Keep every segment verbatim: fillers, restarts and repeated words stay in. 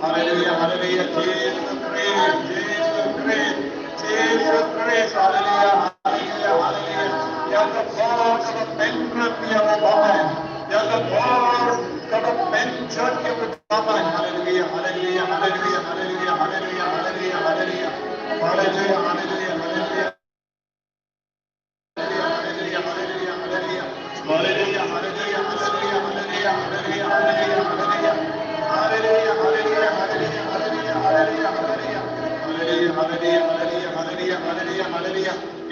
Hallelujah, hallelujah, Jesus Christ, Jesus Christ, Jesus Christ, hallelujah.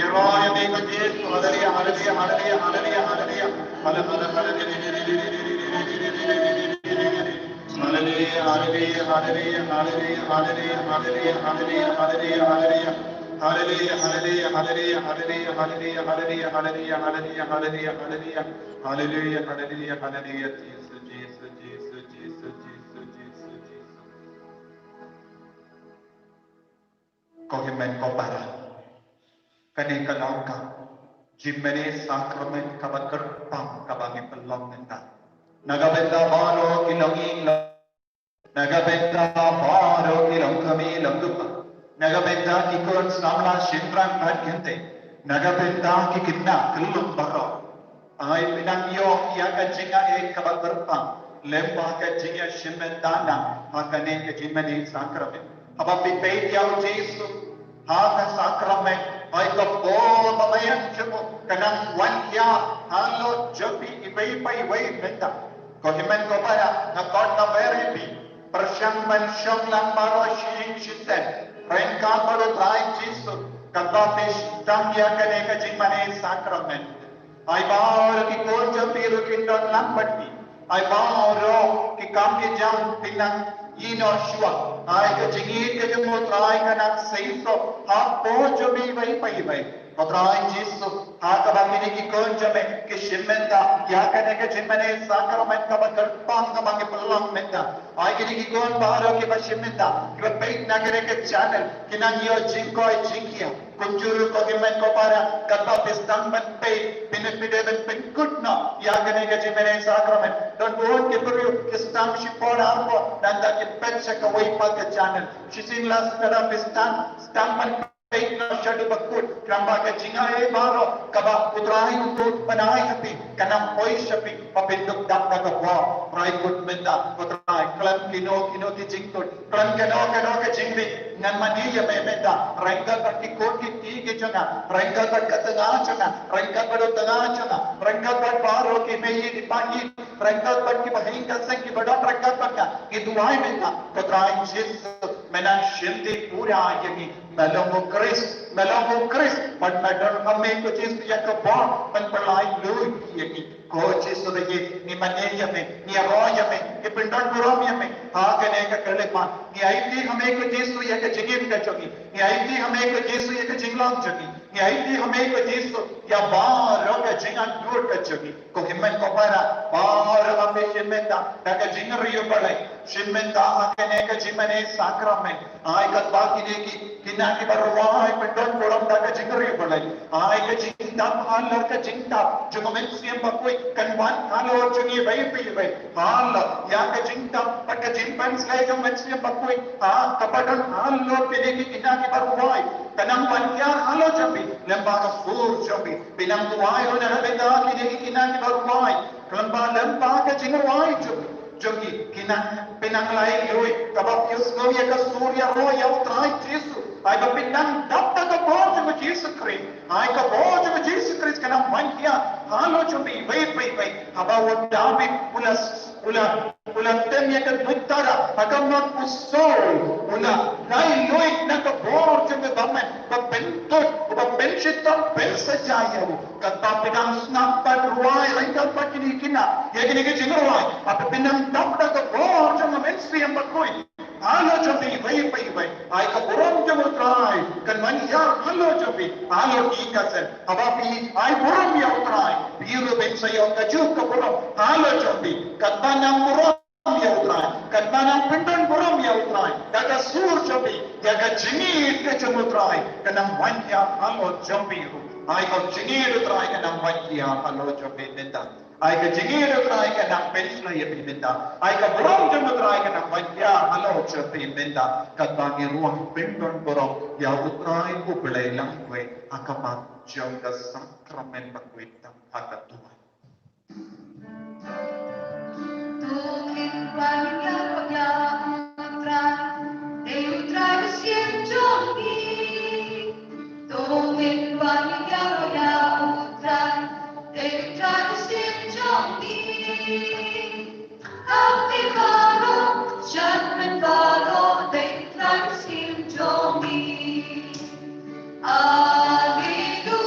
Hallelujah, hallelujah, hallelujah, hallelujah, hallelujah. Hallelujah, hallelujah, hallelujah, hallelujah, hallelujah, hallelujah, hallelujah, hallelujah, hallelujah, hallelujah. Hallelujah, hallelujah, hallelujah, hallelujah, hallelujah, hallelujah, hallelujah, hallelujah, hallelujah, hallelujah. Hallelujah, hallelujah, hallelujah, Jesus, Jesus, Jesus, Jesus, Jesus, Jesus, Jesus. Ko hynmen ko para. Kane ka long ka jingmane sakramen kaba kyrpang kaba ngi pynlong mynta. Na ka bynta baroh ki longïing, na ka bynta baroh ki longkmie longkpa, na ka bynta ki khun samla shynrang bad kynthei, na ka bynta ki khynnah khyllung baroh. Ai pynang ïoh ïa ka jingaiei kaba kyrpang lem bad ka jingïashim bynta na ha kane ka jingmane sakramen. Haba phi peit ïa u Jisu ha ka sakramen, ai ka bor ba ïa jong u ka nang wan ïa halor jong phi iwei pa iwei mynta. Ko hynmen ko para, nga khot nga wer ïa phi, pyrshang ban shong lang baroh shi ïing shi sem, ryngkat bad u Trai Jisu, kaba phi sdang ïa kane ka jingmane sakramen. Ai baroh ki khun jong phi ruh kin don lang bad phi. Ai baroh ki kam ki jam phin nang ïehnoh shuwa. Ai ka jingïeit ka jong u Trai ka nang seisoh hapoh jong phi iwei pa iwei. Ko Trai Jisu, ha kaba kine ki khun jong me ki shim mynta ïa kane ka jingmane sakramen kaba kyrpang kaba ngi pynlong mynta. Ai kine ki khun baroh kiba shim mynta, kiba peit na kane ka channel, ki nang ïoh jingkoit jingkhiah. Kumjuh ruh ko hynmen ko para, katba phi sdang ban peit, phin, phi dei ban pynkut noh ïa kane ka jingmane sakramen. Don bun ki briew ki sdang shipor arpor, nangta ki peit sha kawei pat ka channel. Shisien la sdang, phi sdang, sdang ban peit noh shaduh ba kut, khnang ba ka jingaiei baroh kaba u Trai u bud ban ai ha phi, kan nang poi sha phi, ba phin dup dap da ka bor. Trai kut mynta, ko Trai, khlem kino kino ki jingkut, khlem kano kano ka jingmih, ngan mane ïa me mynta, ryngkat bad ki khun ki kti ki jong nga, ryngkat bad ka tnga jong nga, ryngkat bad u tnga jong nga, ryngkat bad baroh ki mei ïeit ki pa ïeit, ryngkat bad ki bahaïing ka seng kiba don ryngkat bad nga, ngi duwai mynta, ko Trai Jisu, me nang shim pura ïa ngi, me long u Khrist, me long u Khrist, bad me don ha me ko Jisu ïa ka bor ban pynlait lut ïa ngi. Ko Jisu, ngi, ngi mane ïa me, ngi ïaroh ïa me, ngi pyndon burom ïa me ha kane ka khyllipmat. Ngi aiti ha me ko Jisu ïa ka jingim ka jong ngi. Ngi aiti ha me ko Jisu ïa ka jinglong jong ngi. Ngi aiti ha me ko Jisu ïa baroh ka jingangnud ka jong ngi. Ko hynmen ko para, baroh ba phi shim mynta da ka jingriewblei, shim mynta ha kane ka jingmane sakramen. Ai katba kine ki, kine kiba rwai pyndon burom da ka jingriewblei. Ai ka jingtap halor ka jingtap jong u Mynsiem Bakhuid kan wan halor jong ngi iwei pa iwei. Halor ïa ka jingtap bad ka jingpynshlei jong u Mynsiem Bakhuid, ha kaba don halor kine ki, kine kiba rwai, kan nang wan hiar halor jong phi lem bad ka sur jong phi. Phin nang duwai ruh na ka bynta kine ki, kine kiba rwai, khlem bad lem bad ka jingrwai jong phi. Jong ki, ki nang, phin nang lait lut, kaba phi ïohsngew ïa ka sur ïaroh ïa u Trai Jisu. Ai ba phin nang dap da ka bor jong u Jisu Khrist. Ai ka bor jong u Jisu Khrist ka nang wan hiar halor jong phi iwei pa iwei. Haba u David u la, u la, u la tem ïa ka duitara ha ka mat u Saul, u la lait lut na ka bor jong u Bamon, ba pyntut, ba pynshitom, pynsaja ïa u. Katba phi dang sngap bad rwai ryngkat bad kine kine, ïa kine ki jingrwai, haba phi nang dap da ka bor jong u Mynsiem Bakhuid halor jong phi iwei pa iwei. Ai ka burom jong u Trai kan wan hiar halor jong phi, halor ki ka seng. Haba phi ai burom ïa u Trai, phi ruh phin sa ïoh kajuh ka burom halor jong phi. Katba nang burom ïa u Trai, katba nang pyndon burom ïa u Trai da ka sur jong phi, ïa ka jingïeit ka jong u Trai ka nang wan hiar halor jong phi ruh. Ai ka jingïeit u Trai ka nang wan hiar halor jong phi mynta. Ai ka jingïeit u Trai ka nang pynshlei ïa phi mynta. Ai ka burom jong u Trai ka nang wan hiar halor jong phi mynta. Katba ngi rwai pyndon burom ïa u Trai U Blei Langwei ha ka mat jong ka sakramen bakhuid tam ha ka duwai. To ngin wan ïaroh ïa u Trai, dei u Trai u Mynsiem jong ngi. To ngin wan ïaroh ïa u Trai, dei u Trai u Mynsiem jong ngi. Khamti baroh, shan men baroh, dei u Trai u Mynsiem jong ngi. Alleluia.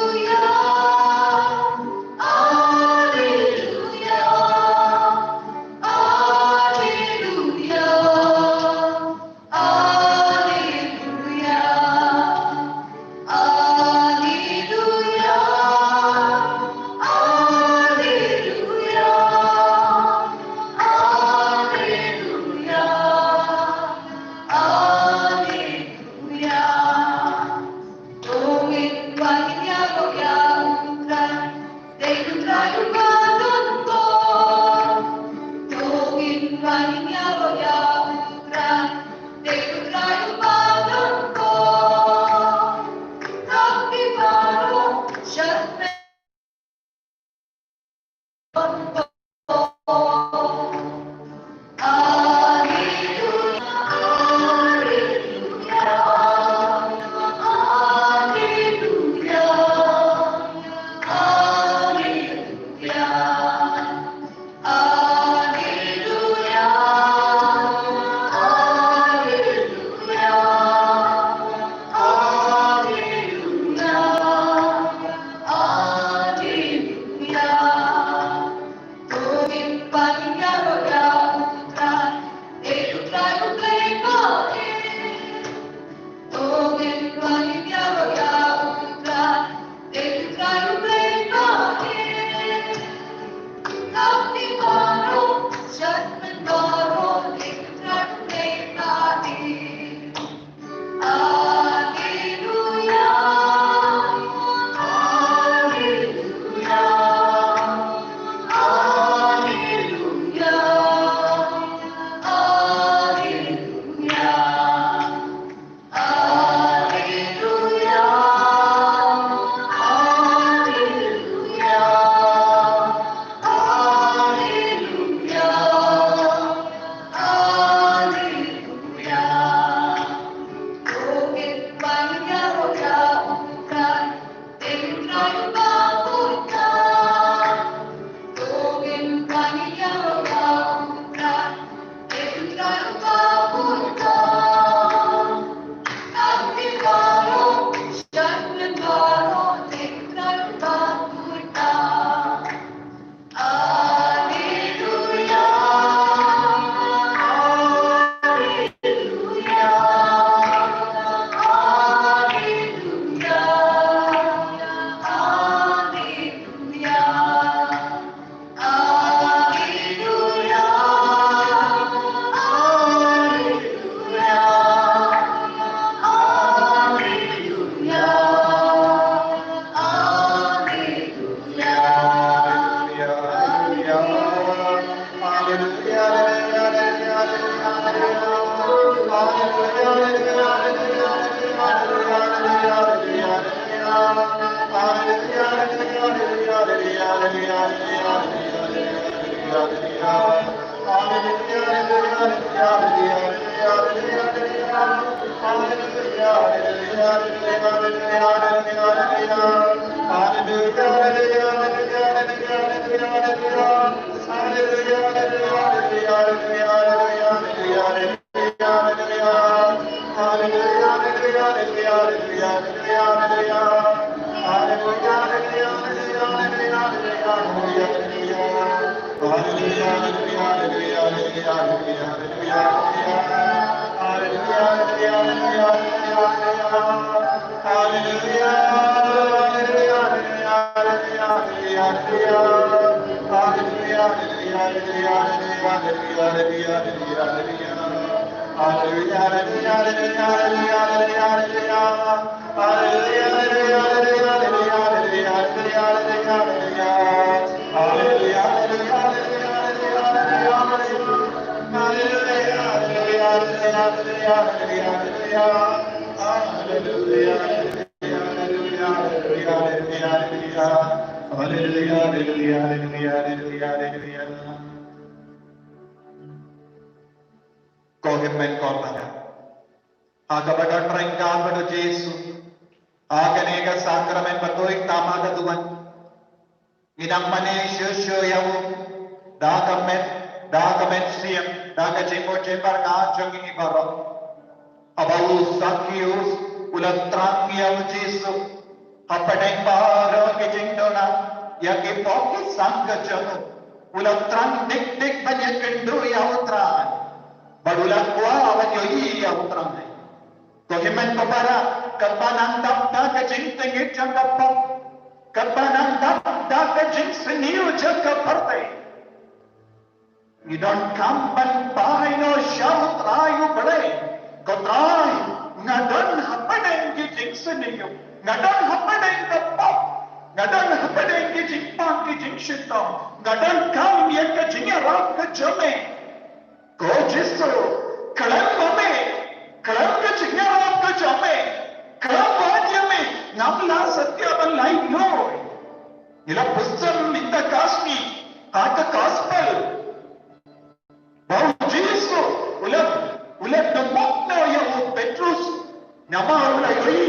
Ko hynmen ko para, ha kaba don ryngkat bad u Jisu ha kane ka sakramen ba tuid tam ha ka duwan, ngi nang mane shuh shuh ïa u da ka met, da ka mynsiem, da ka jingmut jingpyrkhat jong ngi baroh. Haba u Sakius u la thrang ïa u Jisu hapdeng baroh ki jingduna ïa ki pop ki sang ka jong u, u la thrang dik dik ban ïakynduh ïa u Trai bad u la kwah ban ïohi ïa u Trai. Ko hynmen ko para, katba nang dap da ka jingtngit jong ka pop, katba nang dap da ka jingsniew jong ka pyrthei, ngi donkam ban phai noh sha u Trai U Blei. Ko Trai, nga don hapdeng ki jingsniew, nga don hapdeng ka pop, nga don hapdeng ki jingpang ki jingshitom, nga donkam ïa ka jingïarap ka jong me. Ko Jisu, khlem ma me, khlem ka jingïarap ka jong me, khlem ma ïa me, ngam lah satia ban lait noh. Ngi la pyrshang mynta ka sngi ha ka gospel ba u Jisu u la, u la dmot noh ïa u Petrus namar u la ïohi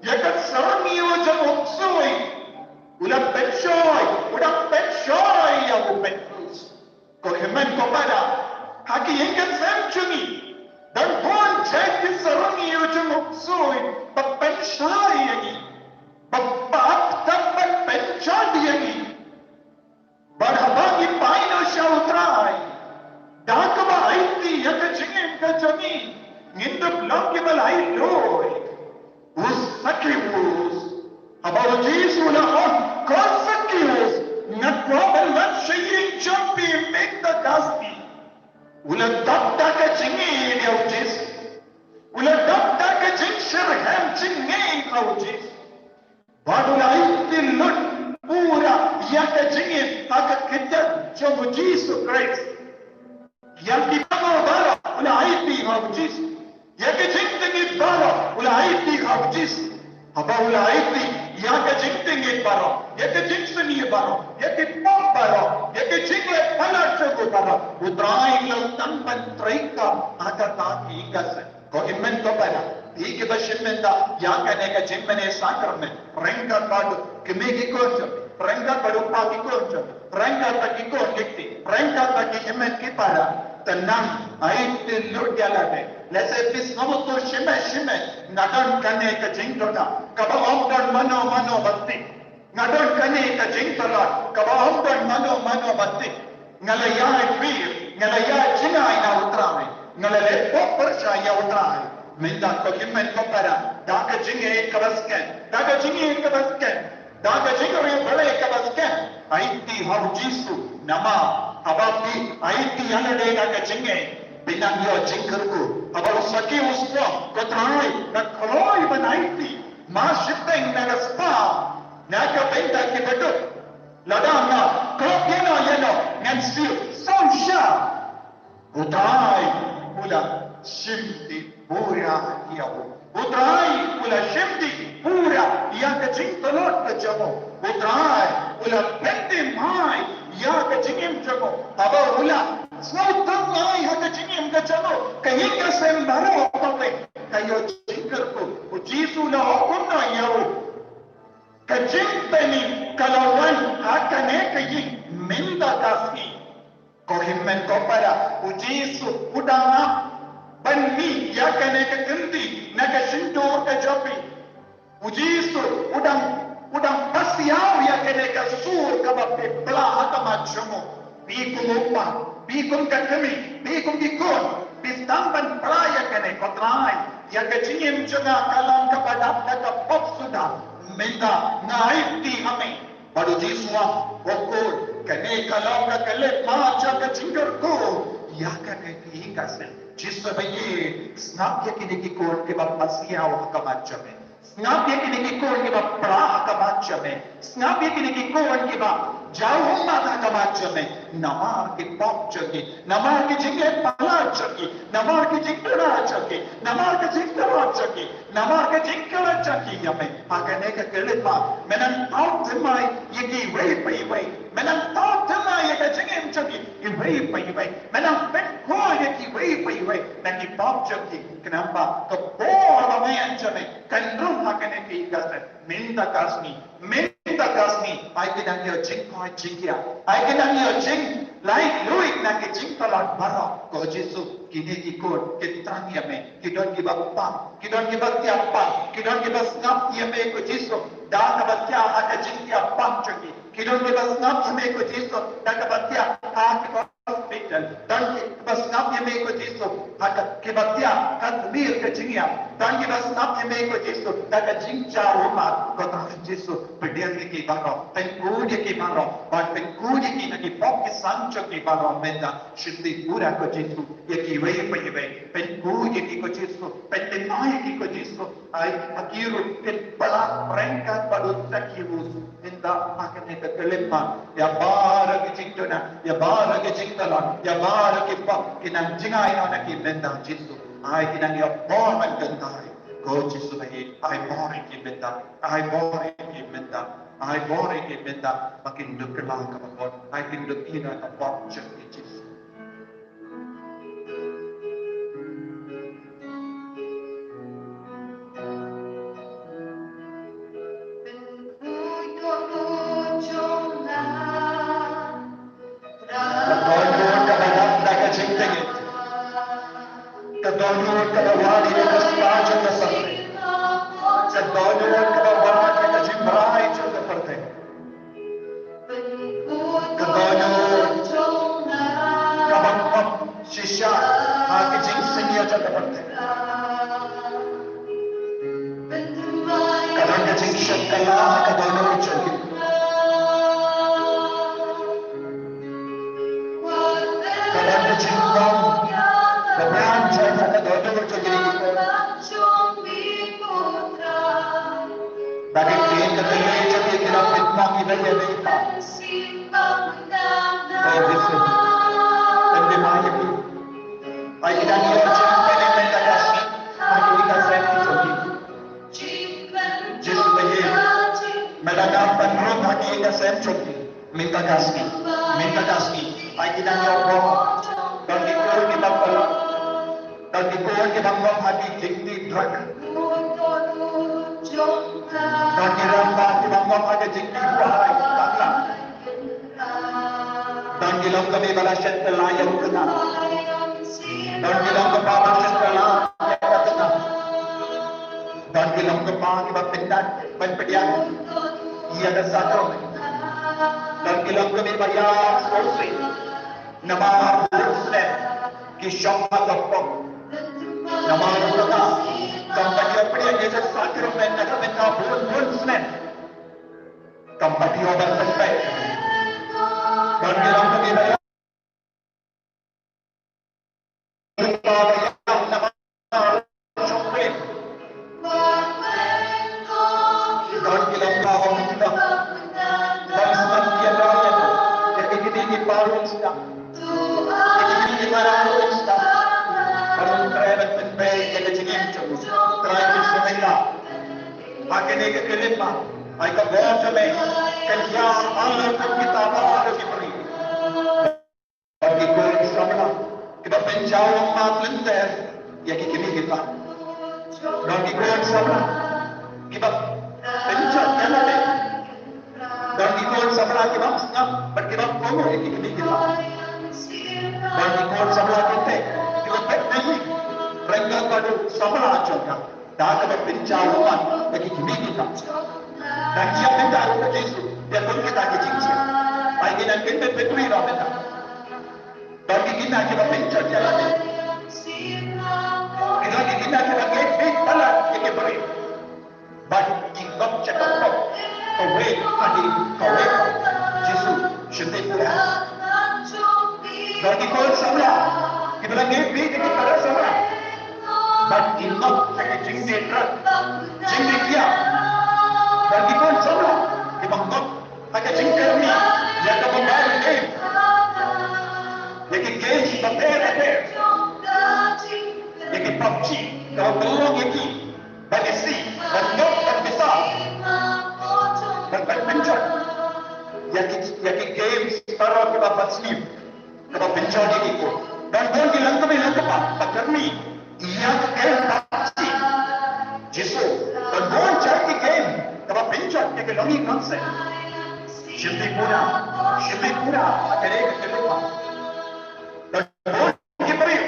ïa ka sarngi jong u ksuid. U la pynshoi, u la pynshoi ïa u Petrus. Ko hynmen ko para, ha ki ïing ki sem jong ngi, don bun jait ki sarngi jong u ksuid ba pynshoi ïa ngi, ba, ba ap tang ban pynjot ïa ngi. Bad haba ngi phai noh sha u Trai da kaba aiti ïa ka jingim ka jong ngi, ngin dup long kiba lait luid. U Sakius, haba u Jisu u la ong, ko Sakius, nga kwah ban wan sha ïing jong phi mynta ka sngi, u la dap da ka jingïeit ïa u Jisu. U la dap da ka jingshitrhem jingïeit ïa u Jisu. Bad u la aiti lut pura ïa ka jingim ha ka kyrteng jong u Jisu Khrist. Ïa ki bangno baroh u la aiti ha u Jisu. Ïa ka jingtngit baroh u la aiti ha u Jisu. Haba u la aiti ïa ka jingtngit baroh, ïa ka jingsniew baroh, ïa ki pop baroh, ïa ka jingleh palat jong u baroh, u Trai u la tang ban trei kam ha kata ka ïing ka sem. Ko hynmen ko para, phi kiba shim mynta ïa kane ka jingmane sakramen, ryngkat bad u kmie ki khun jong, ryngkat bad u kpa ki khun jong, ryngkat bad ki khun ki kti, ryngkat bad ki hynmen ki para, te nang aiti lut ïa lade. Lehse phi sngew bha, to shim, shim, nga don kane ka jingdonkam kaba ym don mano mano ba tip. Nga don kane ka jingtlot kaba ym don mano mano ba tip. Nga la ïai pyrshah, nga la ïai jngai na u Trai, nga la leh pop pyrshah ïa u Trai. Mynta ko hynmen ko para, da ka jingïeit kaba skhem, da ka jingïeit kaba skhem, da ka jingriewblei kaba skhem, aiti ha u Jisu. Namar haba phi aiti ïa lade da ka jingïeit, phin nang ïoh jingkyrkhu. Haba u Sakius u ong, ko Trai, nga kloi ban aiti, ma shiteng na ka spah na ka bynta ki baduk. Lada nga klop ïano ïano, ngan siew saw sha. U Trai u la shim dih pura ïa u. U Trai u la shim dih pura ïa ka jingtlot ka jong u. U Trai la pynthymmai ïa ka jingim jong u, haba u la sngewthuh ïa ka jingim ka jong u, ka ïing ka sem baroh kawei ka ïoh jingkyrkhu. U Jisu u la ong kumno ïa u? Ka jingpyni ka la wan ha kane ka ïing mynta ka sngi. Ko hynmen ko para, u Jisu u dang ap ban mih ïa kane ka kynti na ka shyntur ka jong phi. U Jisu u dang, u dang pasiaw ïa kane ka sur kaba phi pla ha khmat jong u. Phi kum u kpa, phi kum ka kmie, phi kum ki khun, phi sdang ban pla ïa kane, ko Trai, ïa ka jingim jong nga ka long kaba dap da ka pop suda. Mynta nga ai kti ha me. Bad u Jisu u ong, ko khun, kane ka long ka khyllipmat jong ka jingkyrkhu ïa kane ka ïing ka sem. Jisu ba ïeit, sngap ïa kine ki khun kiba pasiaw ha khmat jong me. Sngap ïa kine ki khun kiba pra ha khmat jong me. Sngap ïa kine ki khun kiba jaw ummat ha khmat jong me. Namar ki pop jong ki, namar ki jingleh palat jong ki, namar ki jingduna jong ki, namar ki jingduna jong ki, namar ki jingkyrmen jong ki ïa me. Ha kane ka khyllipmat, me nang thaw thymmai ïa kiwei pa iwei. Me nang thaw thymmai ïa ka jingim jong ki iwei pa iwei. Me nang pynkhuid ïa kiwei pa iwei na ki pop jong ki. Khnang ba ka bor ba me ïa jong me kan rung ha kane ka ïing ka sem. Mynta ka sngi, mynta ka sngi, ai ki nang ïoh jingkoit jingkhiah, ai ki nang ïoh jinglaitluid na ki jingtlot baroh. Ko Jisu, kine ki khun ki thrang ïa me, ki don kiba pang, ki don kiba thiah pang, ki don kiba sngap ïa me ko Jisu da kaba thiah ha ka jingthiah pang jong ki. Ki don kiba sngap ïa me ko Jisu da kaba thiah ha ki hospital. Don kiba sngap ïa me ko Jisu ha ka, kiba thiah ha ka tmier ka jingïap. Don kiba sngap ïa me ko Jisu da ka jingjaw ummat. Ko Trai Jisu, pdiang ïa ki baroh, pynkhuid ïa ki baroh, bad pynkhuid ïa ki na ki pop ki san jong ki baroh mynta. Shim pura ko Jisu ïa kiwei pa iwei. Pynkhuid ïa ki ko Jisu, pynthymmai ïa ki ko Jisu. Ai ha ki ruh kin palat ryngkat bad u Sakius mynta ha kane ka khyllipmat. Ïa baroh ki jingduna, ïa baroh ki jingtlot, ïa baroh ki pop ki nang jingai noh na ki mynta Jisu. Ai ki nang ïoh bor ban kynthai. Ko Jisu ba ïeit, ai bor ïa ki mynta, ai bor ïa ki mynta, ai bor ïa ki mynta ba kin duh kylla kaba bor, ai kin duh ïa ka pop jong ki Jisu. Ka dohnud kaba dap da ka jingtngit. Ka dohnud kaba wad ïa ka spah jong ka sahri. Ka dohnud kaba wad ïa ka jingbrai jong ka pyrthei. Ka dohnud kaba pop shisha ha ka jingsynñiar jong ka pyrthei. Ka don ka jingshet kylla ha ka dohnud jong ki. Ka don ka jingpang ba biang jong ka dohnud jong ki. Ba ki ktien ka kynnoh jong ki ki la pynpang ïa ki ïa ki. Ai Jisu, pyndem ïa ki. Ai ki dang ïoh jingpynim mynta ka sngi ha ki ïing ki sem ki jong ki. Jisu ba ïeit, me la dang pynrung ha ki ïing ki sem jong ki mynta ka sngi, mynta ka sngi. Ai ki dang ïoh bor. Don ki khun kiba palat. Don ki khun kiba ngop ha ki jingdih drug. Don ki rangbah kiba ngop ha ki jingdih buhai bakla. Don ki longkmie ba la shet kylla ïa u khynnah. Don ki longkpa ba la shet kylla ïa ka khynnah. Don ki longkpa kiba pyndat ban pdiang ïa ka sakrament. Don ki longkmie ba ïap sngewsih namar bun snem ki shong ha ka pop. Namar kata kam pat ïoh pdiang ïa ka sakrament na ka bynta bun bun snem. Kam pat ïoh ban pynpeit. Don ki longkmie ba ïap, ba ïap namar shongkurim. Don ki longkmie ba ïap ban sngap ïa ka, ïa ka kine ki para sngap, ïa ka kine ki para sngap. Ban Trai ban pynpeit ïa ka jingim jong u. Trai ki sngewbha ha kane ka khyllipmat. Ai ka bor jong me kan ïaid halor kum kita baroh ki briew. Don ki khun samla kiba pynjaw ummat lynter ïa ki kmie ki kpa. Don ki khun samla kiba pynjot ïa lade. Don ki khun samla kiba sngap bad kiba kohnguh ïa ki kmie ki kpa. Don ki khun samla kiba peit na ïing, ryngkat bad u samla jong ka, da kaba pynjaw ummat ïa ki kmie ki kpa. Dang jia mynta ruh ka Jisu, te bun kita ki jingjia. Ai ki nang pynbeit pynbeit ruh mynta. Don ki khynnah kiba pynjot ïa lade. Ki don ki khynnah kiba ngeit beit palat ïa ki briew. Bad ki ngop sha ka pop kawei hadien kawei. Jisu, shynrang pura. Don ki khun samla kiba la ngeit beit ïa ki para samla. Bad ki ngop sha ki jingdie drat, jingdie kiad. Don ki khun samla kiba ngop ha ka jingkyrmen ïa ka mobile game, ïa ki game bapher bapher, ïa ki PUBG, kaba pynlong ïa ki ban isih, ban ngop, ban pisa, ban, ban pynjot ïa ki, ïa ki games baroh kiba ban sniew, kaba pynjot ïa ki khun. Don bun ki longkmie longkpa ba kyrmen ïa ka game PUBG. Jisu, don bun jait ki game kaba pynjot ïa ki longïing longsem. Shynrang pura, shynrang pura ha kane ka kynroh. Don bun ki briew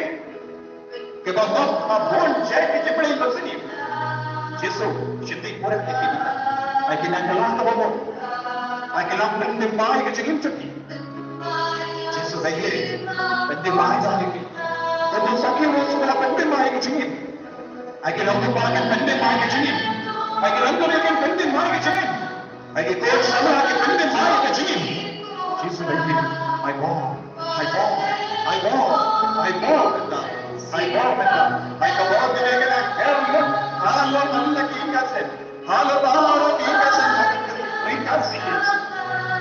kiba ngop ha bun jait ki jingpynlong ba sniew. Jisu, shynrang pura ïa ki. Ai ki nang kylla kaba mut. Ai ki nang pyndem bha ïa ka jingim jong ki. Jisu, ba ïeit, pyndem bha ïa ki. Ba ïeit, sa ki ruh shu la pyndem bha ïa ka jingim. Ai ki long ba kin pyndem bha ïa ka jingim. Ai ki long ba kin pyndem bha ïa ka jingim. Ai ki khun samla ki pyndem bha ïa ka jingim. Jisu, ba ïeit, ai bor, ai bor, ai bor, ai bor mynta. Ai bor mynta. Ai ka bor jong me ka nang kheiñ lut halor man la ki ïing ka sem. Halor baroh ki ïing ka sem, ha ki three categories.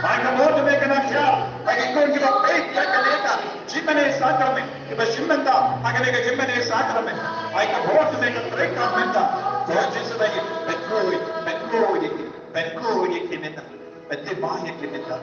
Ai ka bor jong me ka nang ïa, ha ki khun kiba peit ïa kane ka jingmane sakramen, kiba shim bynta ha kane ka jingmane sakramen. Ai ka bor jong me ka trei kam mynta. Ko Jisu, ba ïeit, ban khuid, ban khuid ïa ki, ban khuid ïa ki mynta, ban tip bha ïa ki mynta.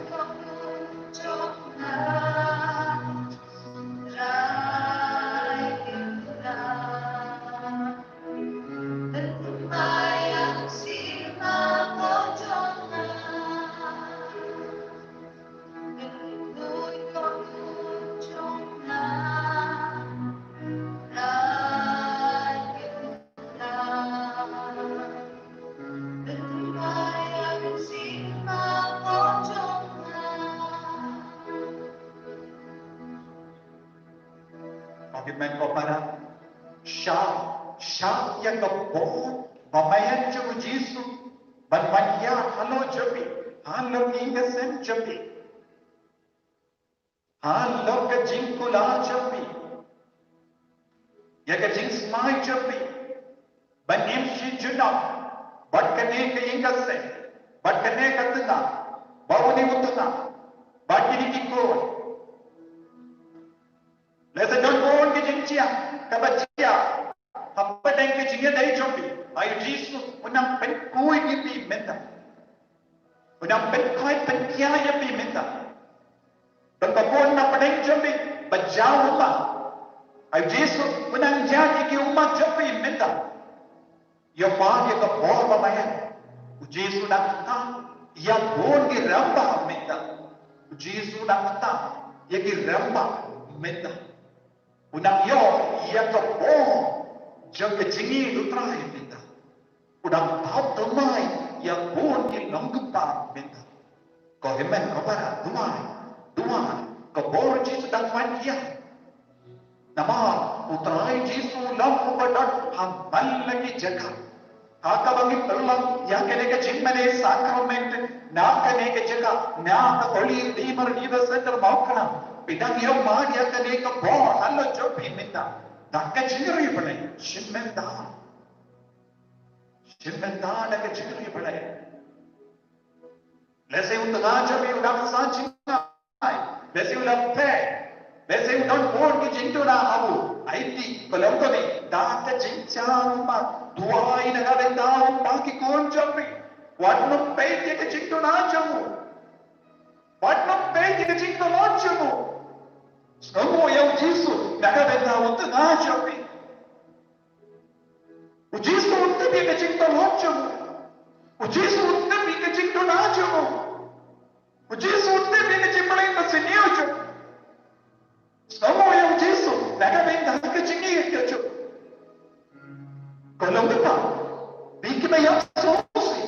Ka hynmen ko para, shah, shah ïa ka bor ba maïan jong u Jisu ban wan ïaid halor jong phi, halor ka ïing ka sem jong phi, halor ka jingkular jong phi, ïa ka jingsmai jong phi ban im shi junom bad kane ka ïing ka sem, bad kane ka tnga, bad une u tnga, bad kine ki khun. Lehse don bun ki jingjia kaba jia hapdeng ki jingïadei jong phi. Ai u Jisu u nang pynkhuid ïa phi mynta. U nang pynkhuid pynkiar ïa phi mynta. Don ba bun na pdeng jong phi ba jaw ummat. Ai u Jisu u nang ïaid ïa ki ummat jong phi mynta. Ïa phi ïa ka bor ba maïan. U Jisu u nang ktah ïa bun ki rangbah mynta. U Jisu u nang ktah ïa ki rangbah mynta. U nang ïoh ïa ka bor jong ka jingïeit u Trai mynta. U nang thaw thymmai ïa bun ki nongkynmaw mynta. Ko hynmen ko para, duwai, duwai, ka bor Jisu dang wan ïa. Namar u Trai Jisu u long uba don ha man la ki jaka. Ha kaba ngi pynlong ïa kane ka jingmane sakramen na kane ka jaka, na ka Holy Redeemer Revival Centre Mawkyrwat. Phi dang ïoh ma ïa kane ka bor halor jong phi mynta. Da ka jingriewblei, shim bynta. Shim bynta da ka jingriewblei. Lehse u tnga jong phi u dang sah jngai. Lehse u la pher. Lehse u don bun ki jingduna ha u. Aiti, ko longkmie, da ka jingshah ummat, duwai na ka bynta u ba ki khun jong phi. Wat nym peit ïa ka jingduna jong u. Wat nym peit ïa ka jingduna jong u. Sngewbha ïa u Jisu na ka bynta u tnga jong phi. U Jisu u tip ïa ka jingduna jong u. U Jisu u tip ïa ka jingduna jong u. U Jisu u tip ïa ka jingpynlong ba sniew jong u. Sngewbha ïa u Jisu na ka bynta ka jingïeit ka jong u. Ko long ba phi kiba ïa sngewsih,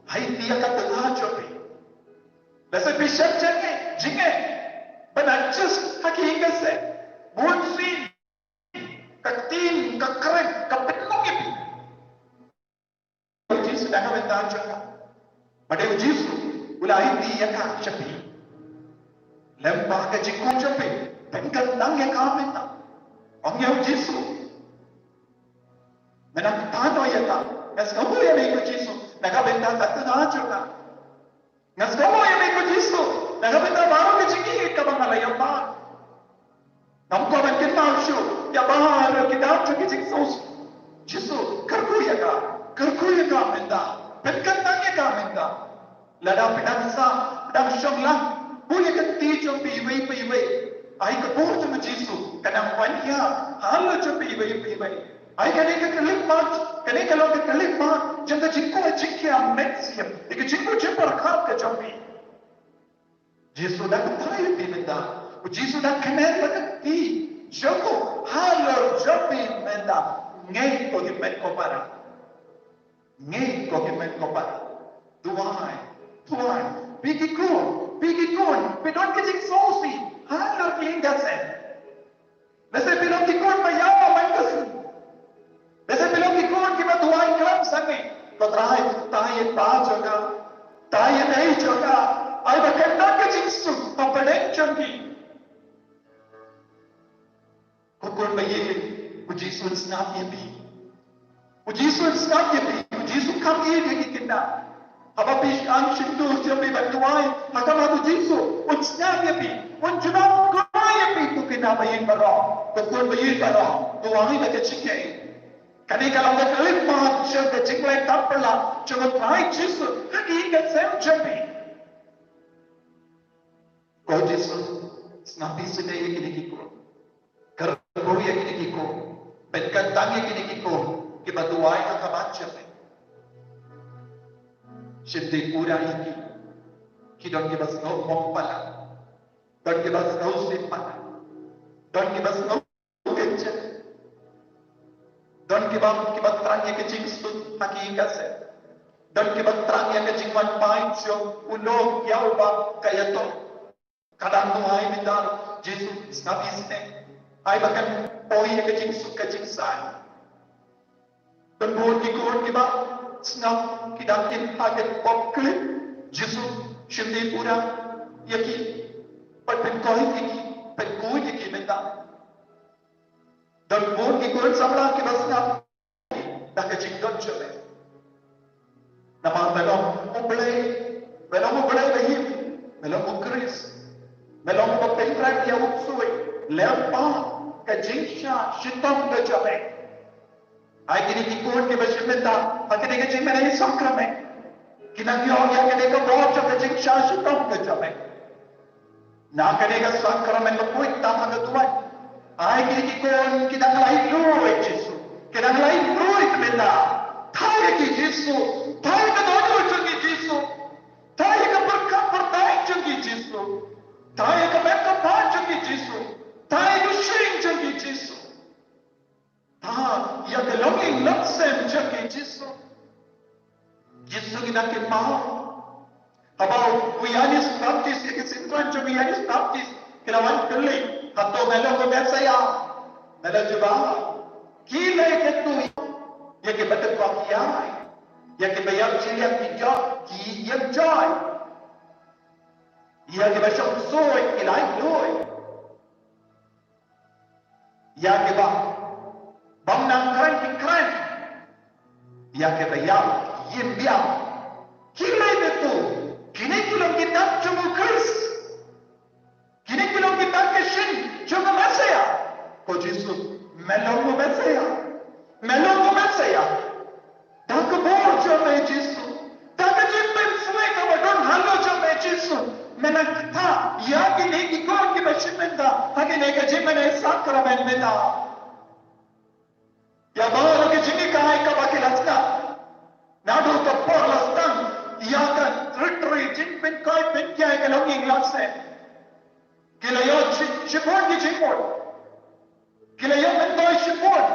ai ïa ka tnga jong phi. Lada phi shah jingeh, jingeh ban adjust ha ki ïing ka sem, bun sien ka ktien ka kren ka pynlong ïa phi. U Jisu da ka bynta jong ka. Ba dei u Jisu u la ïa ka sha phi. Lem ba ka jingkhuid jong phi, pynkyntang ïa ka mynta. Ong ïa u Jisu. Mynta pynkyntang ïa ka. Nga sngewbha ïa me ko Jisu na ka bynta ka tnga jong ka. Nga sngewbha ïa me ko Jisu na ka bynta baroh ka jingïeit kaba nga la ïoh ban. Ngam kwah ban kynmaw shuh ïa baroh ki dap jong ki jingsngewsih. Jisu, kyrkhu ïa ka, kyrkhu ïa ka mynta, pynkyntang ïa ka mynta. Lada phi dang sah, phi dang shong lang, buh ïa ka kti jong phi iwei pa iwei. Ai ka bor jong u Jisu ka nang wan ïa halor jong phi iwei pa iwei. Ai kane ka khyllipmat, kane ka long ka khyllipmat jong ka jingkoit jingkhiah mynsiem, ïa ka jingkoit jingpyrkhat ka jong phi. Jisu da kynthei ïa phi mynta. U Jisu da kynnoh ïa ka kti jong u halor jong phi mynta. Ngeit ko ki met ko para. Ngeit ko ki met ko para. Duwai, duwai. Phi ki khun, phi ki khun, phi don ki jingsngewsih halor ki ïing ka sem. Lehse phi long ki khun ba ïaw man ka sngi. Lehse phi long ki khun kiba duwai khlem sangeh. Ko Trai, tai ïa i pa jong nga, tai ïa i mei jong nga. Ai ba kan don ka jingsuk hapdeng jong ki. Ko khun ba ïeit, u Jisu un sngap ïa phi. U Jisu un sngap ïa phi, u Jisu kam ïeit ïa ki khynnah. Haba phi angnud shyntur jong phi ban duwai ha khmat u Jisu, un sngap ïa phi, un jubab khuslai ïa phi. Ko khynnah ba ïeit baroh, ko khun ba ïeit baroh, duwai da ka jingïeit. Kane ka long ka khyllipmat jong ka jingleh tam palat jong u Trai Jisu ha ki ïing ka sem jong phi. Ko Jisu, sngap isynei ïa kine ki khun. Kyrkhu ïa kine ki khun. Pynkyntang ïa kine ki khun kiba duwai ha khmat jong me. Shim dei pura ïa ki. Ki don kiba sngew hok palat. Don kiba sngew sih palat. Don kiba sngew kynjah. Don kiba, kiba thrang ïa ka jingsuk ha ki ïing ka sem. Don kiba thrang ïa ka jingwan phai jong u lok ïa uba ka ïatong. Ka dang duwai mynta, Jisu sngap isynei. Ai ba kan poi ïa ka jingsuk ka jingshai. Don bun ki khun kiba sngap ki dang im ha ka pop klik. Jisu shim dei pura ïa ki. Pat pynkhuid ïa ki, pynkhuid ïa ki mynta. Don bun ki khun samla kiba sngap da ka jingdon jong me. Namar me long U Blei, me long U Blei ba im, me long U Khrist, me long uba pynrem ïa u ksuid lyngba ka jingshah shitom ka jong me. Ai kine ki khun kiba shim mynta ha kane ka jingmane sakramen, ki nang ïoh ïa kane ka bor jong ka jingshah shitom ka jong me. Na kane ka sakramen ba khuid tam ha ka duwan. Ai kine ki khun ki dang laitluid Jisu. Ki dang laitluid mynta. Thaw ïa ki Jisu. Thaw ïa ka dohnud jong ki Jisu. Thaw ïa ka pyrkhat pyrthei jong ki Jisu. Thaw ïa ka met ka phad jong ki Jisu. Thaw ïa ka shyieng jong ki Jisu. Thaw ïa ka longïing longsem jong ki Jisu. Jisu ngi dang kynmaw. Haba u Ïoannis Baptist, ïa ki synran jong u Ïoannis Baptist ki la wan kylli, hato me long u Messaïah? Me la jubab, ki lei katu ïa kiba tyrkhong ïa, ïa kiba ïap shiliang ki jot ki ïeng joi, ïa kiba shong suid ki laitluid. Ïa kiba bym nang kren ki kren. Ïa kiba ïap ïa im biang. Ki lei katu? Kine ki long ki dak jong u Khrist. Kine ki long ki dak ki shin jong u Messaïah. Ko Jisu, me long u Messaïah? Me long u Messaïah? Da ka bor jong me Jisu, da ka ka jingmane sakramen mynta. Ïa baroh ki jinghikai kaba ki la sdang naduh ka por la sdang ïa ka rit ri jingpynkoit pynkiai ka longïing longsem. Ki la ïoh shi-, shibun ki jingmut. Ki la ïoh myntoi shibun.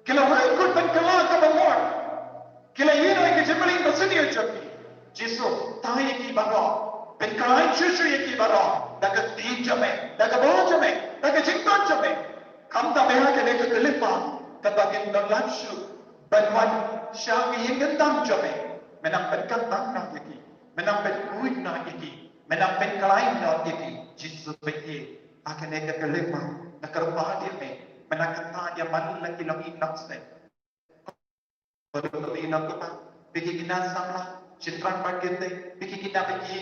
Ki la rai kut pynkylla kaba mut. Ki la ïoh ïa ki jingmlien ba sniew jong ki. Jisu, tai ïa ki baroh. Pynkhlaiñ shuh shuh ïa ki baroh da ka kti jong me, da ka bor jong me, da ka jingkyrkhu jong me. Khamtam ha kane ka khyllipmat kaba kin don lang shuh ban wan sha ka ïing ka sem jong me. Men nang pynkyntang noh ïa ki, men nang pynkhuid noh ïa ki, men nang pynkhlaiñ noh ïa ki. Jisu ba ïeit, ha kane ka khyllipmat nga kyrpad ïa me, men nang kyntait ïa man la ki longïing longsem. Ba dei kmie nongkpa, ba ki khynnah samla, sha thrang bad ki tei, ba ki khynnah ba ki,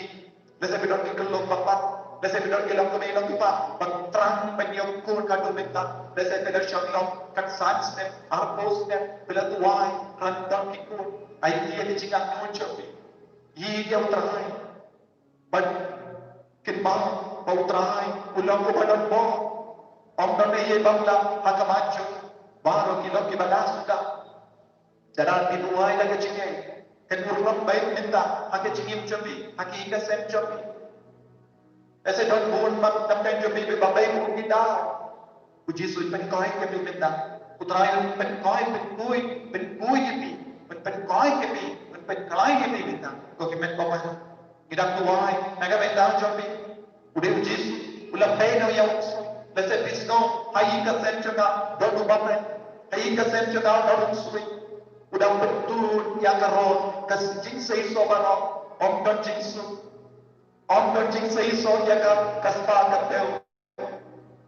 lehse ba don ki khyllung ba pat, lehse ba don ki longkmie longkpa ba thrang ban ïoh kur katto mynta, lehse ba la shong long kat san snem, arphew snem, ba la duwai, khlem don ki kur. Ai ïa ki jingangnud jong phi. Ïa ïa U Trai. Bad kin ba, ba U Trai u long uba don bor. Ym don ei ei bym lah ha ka mon jong baroh ki lok kiba la suda. Te lada phi duwai da ka jingngeit, kan urlong beit mynta ha ka jingim jong phi, ha ka ïing ka sem jong phi. Lehse don bun bad tam ka jong phi ba beit bun ki daw. U Jisu un pynkhuid ïa phi mynta. U Trai un pynkhuid, pynkhuid, pynkhuid ïa phi. Un pynkhuid ïa phi, un pynkhlaiñ ïa phi mynta. Ko ki met ba bha. Ngi dang duwai na ka bynta jong phi. U dei U Jisu u la pynnoh ïa u sui. Lehse phi sngew ha ïing ka sem jong nga don u bymman. Ha ïing ka sem jong nga don u sui. U dang pyntut ïa ka roi, ka jingseisoh baroh. Ym don jingsuk. Ym don jingseisoh ïa ka, ka spah ka teh.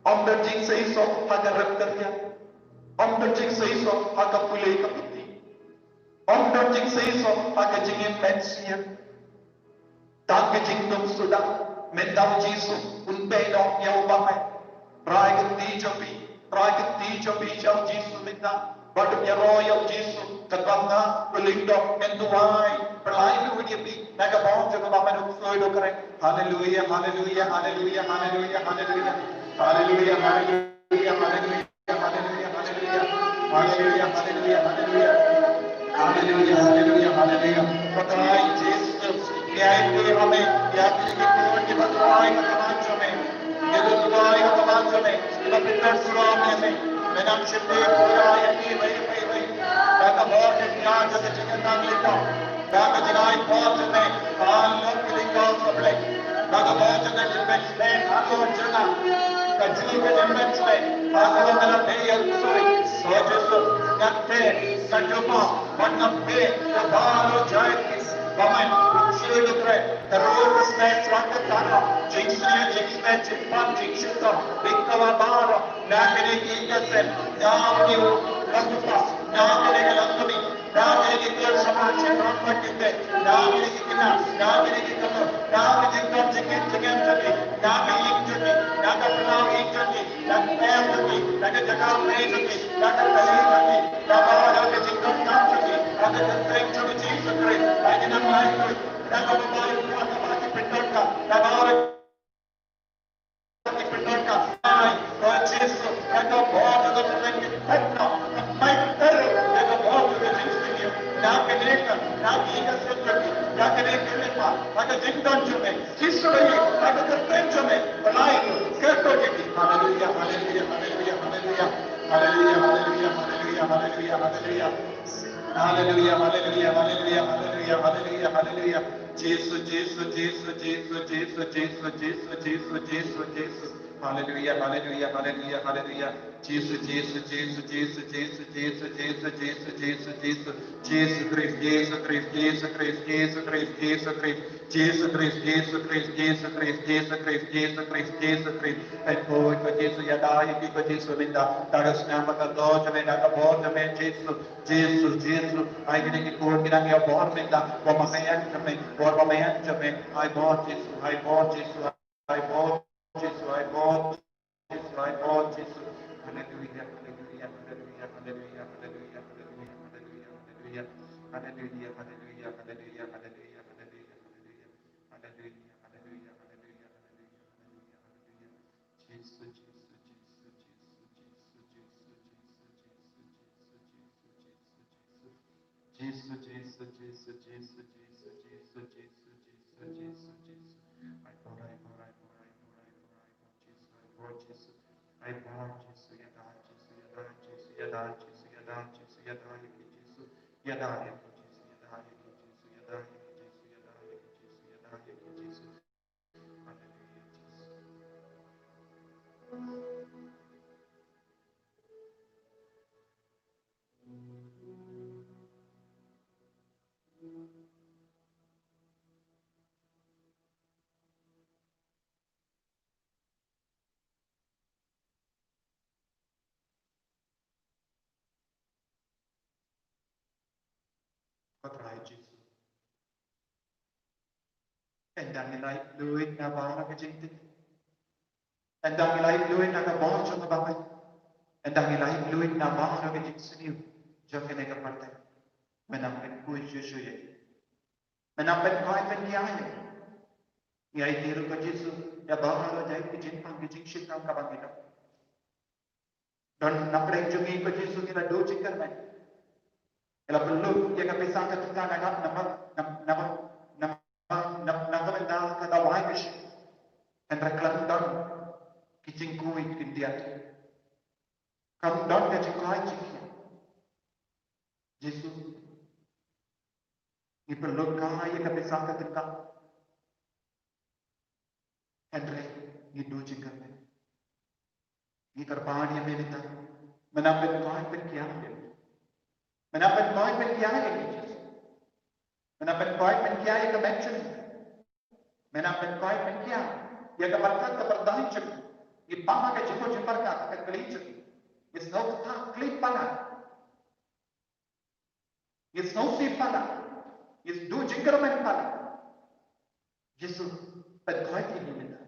Ym don jingseisoh ha ka rep ka riat. Ym don jingseisoh ha ka pule ka puthi. Ym don jingseisoh ha ka jingim mynsiem. Tang ka jingdum suda, mynta U Jisu un pynnoh ïa u bymman. Rai ka kti jong phi, rai ka kti jong phi sha U Jisu mynta. Bad ïaroh ïa U Jisu, katba nga u lyngdoh ngan duwai. Pynlait ruh ïa phi na ka bor jong u bymman, u ksuid u kren. Haleluia, haleluia, haleluia, haleluia, haleluia. Haleluia, haleluia, haleluia, haleluia, haleluia. Haleluia, haleluia, haleluia. Haleluia, haleluia, haleluia. Ko Trai Jisu, ngi aiti ïa me, ïa kine ki khun kiba duwai ha ka mon jong me. Kiba duwai ha ka mon jong me, kiba pyndonkam ïa me. Me nang shim pura ïa ki, ïa me, ïa me, ïa me. Da ka bor ka jingïaid, da ka jingïaid lyngdoh. Da ka jingai bor jong me, ha lok ki lyngdoh sha Blei. Da ka bor jong me, jingpynslem ha lok jong nga. Ka jingpynslem ha lok jong nga, la pynslem ïa u suri. Ko Jisu, nga tip, nga jubab, bad nga peit, ïa baroh jait ki bymman, u suri u kren, ka roi ka smet, shuwa ka tara, jingsniew, jingsmet, jingpang, jingshitom, lyngdoh baroh, na kane ka ïing ka sem, na une u longkpa, na kane ka longkmie, na kine ki khynnah samla, sha thrang bad ki tei, na kine ki khynnah, na kine ki khynnah, na ka jingdon jingngeit jingem jong ki, na ka ïing jong ki, na ka pynlong ïing jong ki, na ka kmie jong ki, na ka jaka trei jong ki, na ka kali jong ki, na ka jingdonkam jong ki, na ka kyrteng jong U Jisu Khrist, na ka nang lai khuid, na ka babai u kpa kaba ki pyndonkam, na baroh ki pyndonkam. Ai, ko Jisu, ka bor jong ka pyndonkam, ka mai ter, ka bor jong ka jingsniew, na kane ka, na kane ka sngewthuh, na kane ka lypa, na ka jingdon jong me, Jisu ba ïeit, na ka kyrteng jong me, pynlait, ka kyrteng jong me. Haleluia, haleluia, haleluia, haleluia. Haleluia, haleluia, haleluia, haleluia, haleluia. Haleluia, haleluia, haleluia, haleluia, haleluia. Jisu, Jisu, Jisu. Haleluia, haleluia, haleluia, haleluia. Jisu, Jisu, Jisu. Jisu Khrist, Jisu Khrist, Jisu Khrist, Jisu Khrist. Jisu Khrist, Jisu Khrist, Jisu Khrist, Jisu Khrist. Ai ko, ko Jisu, ïada ïa ki ko Jisu mynta. Da ka snam bad ka doh jong me, da ka bor jong me Jisu, Jisu, Jisu. Ai kine ki khun ki dang ïa bor mynta. Bor ba me ïa jong me, bor ba me ïa jong me. Ai bor Jisu, ai bor Jisu, ai bor Jisu, ai bor Jisu, ai bor Jisu. Haleluia, haleluia, haleluia, haleluia, haleluia, haleluia, haleluia. Haleluia, haleluia, haleluia, haleluia, haleluia, haleluia. Haleluia, haleluia, haleluia, haleluia, haleluia, haleluia. Jisu, Jisu, Jisu, Jisu, Jisu, Jisu, Jisu, Jisu, Jisu, Jisu, Jisu. I pour, I pour, I pour, I pour, I pour, I pour, Jisu, I pour, Jisu. I pour, Jisu, ïada, Jisu, ïada, Jisu, ïada, Jisu, ïada, Jisu, ïada, ïa ki Jisu, ïada, ïa ki Jisu, ïada, ïa ki Jisu, ïada, ïa ki Jisu, ïada, ïa ki Jisu, ïada, ïa ki Jisu. Haleluya, Jisu. Ko Trai Jisu. Ynda ngi la ïaid luid na baroh ka jingtip. Ynda ngi la ïaid luid na ka bor jong ka bamai. Ynda ngi la ïaid luid na baroh ka jingsniew jong kane ka pyrthei. Men ym pynkuid shuh shuh ïa ngi. Men ym pynkoit pynkiar ïa ngi. Ngi aiti ruh ko Jisu ïa baroh jait ki jingpang ki jingshitom kaba ngi don. Don na pdeng jong ngi ko Jisu ngi la duh jingkyrmen. Ngi la pynlut ïa ka pisa ka tyngka na ka, na ka, na ka, na ka, na ka, na ka bynta ka dawai ka shi. Hynrei khlem don ki jingkuid khyndiat. Khlem don ka jingkoit jingkhiah. Jisu, ngi pynlut kai ïa ka pisa ka tyngka. Hynrei ngi duh jingkyrmen. Ngi kyrpad ïa me mynta. Men ym pynkoit pynkiar ïa ngi. Men ym pynkoit pynkiar ïa ngi, Jisu. Men ym pynkoit pynkiar ïa ka met jong ngi. Men ym pynkoit pynkiar ïa ka pyrkhat ka pyrthei jong ngi. Ngi pang ha ka jingmut jingpyrkhat ha ka kli jong ngi. Ngi sngew kata kli palat. Ngi sngewsih palat. Ngi duh jingkyrmen palat. Jisu, pynkoit ïa ngi mynta.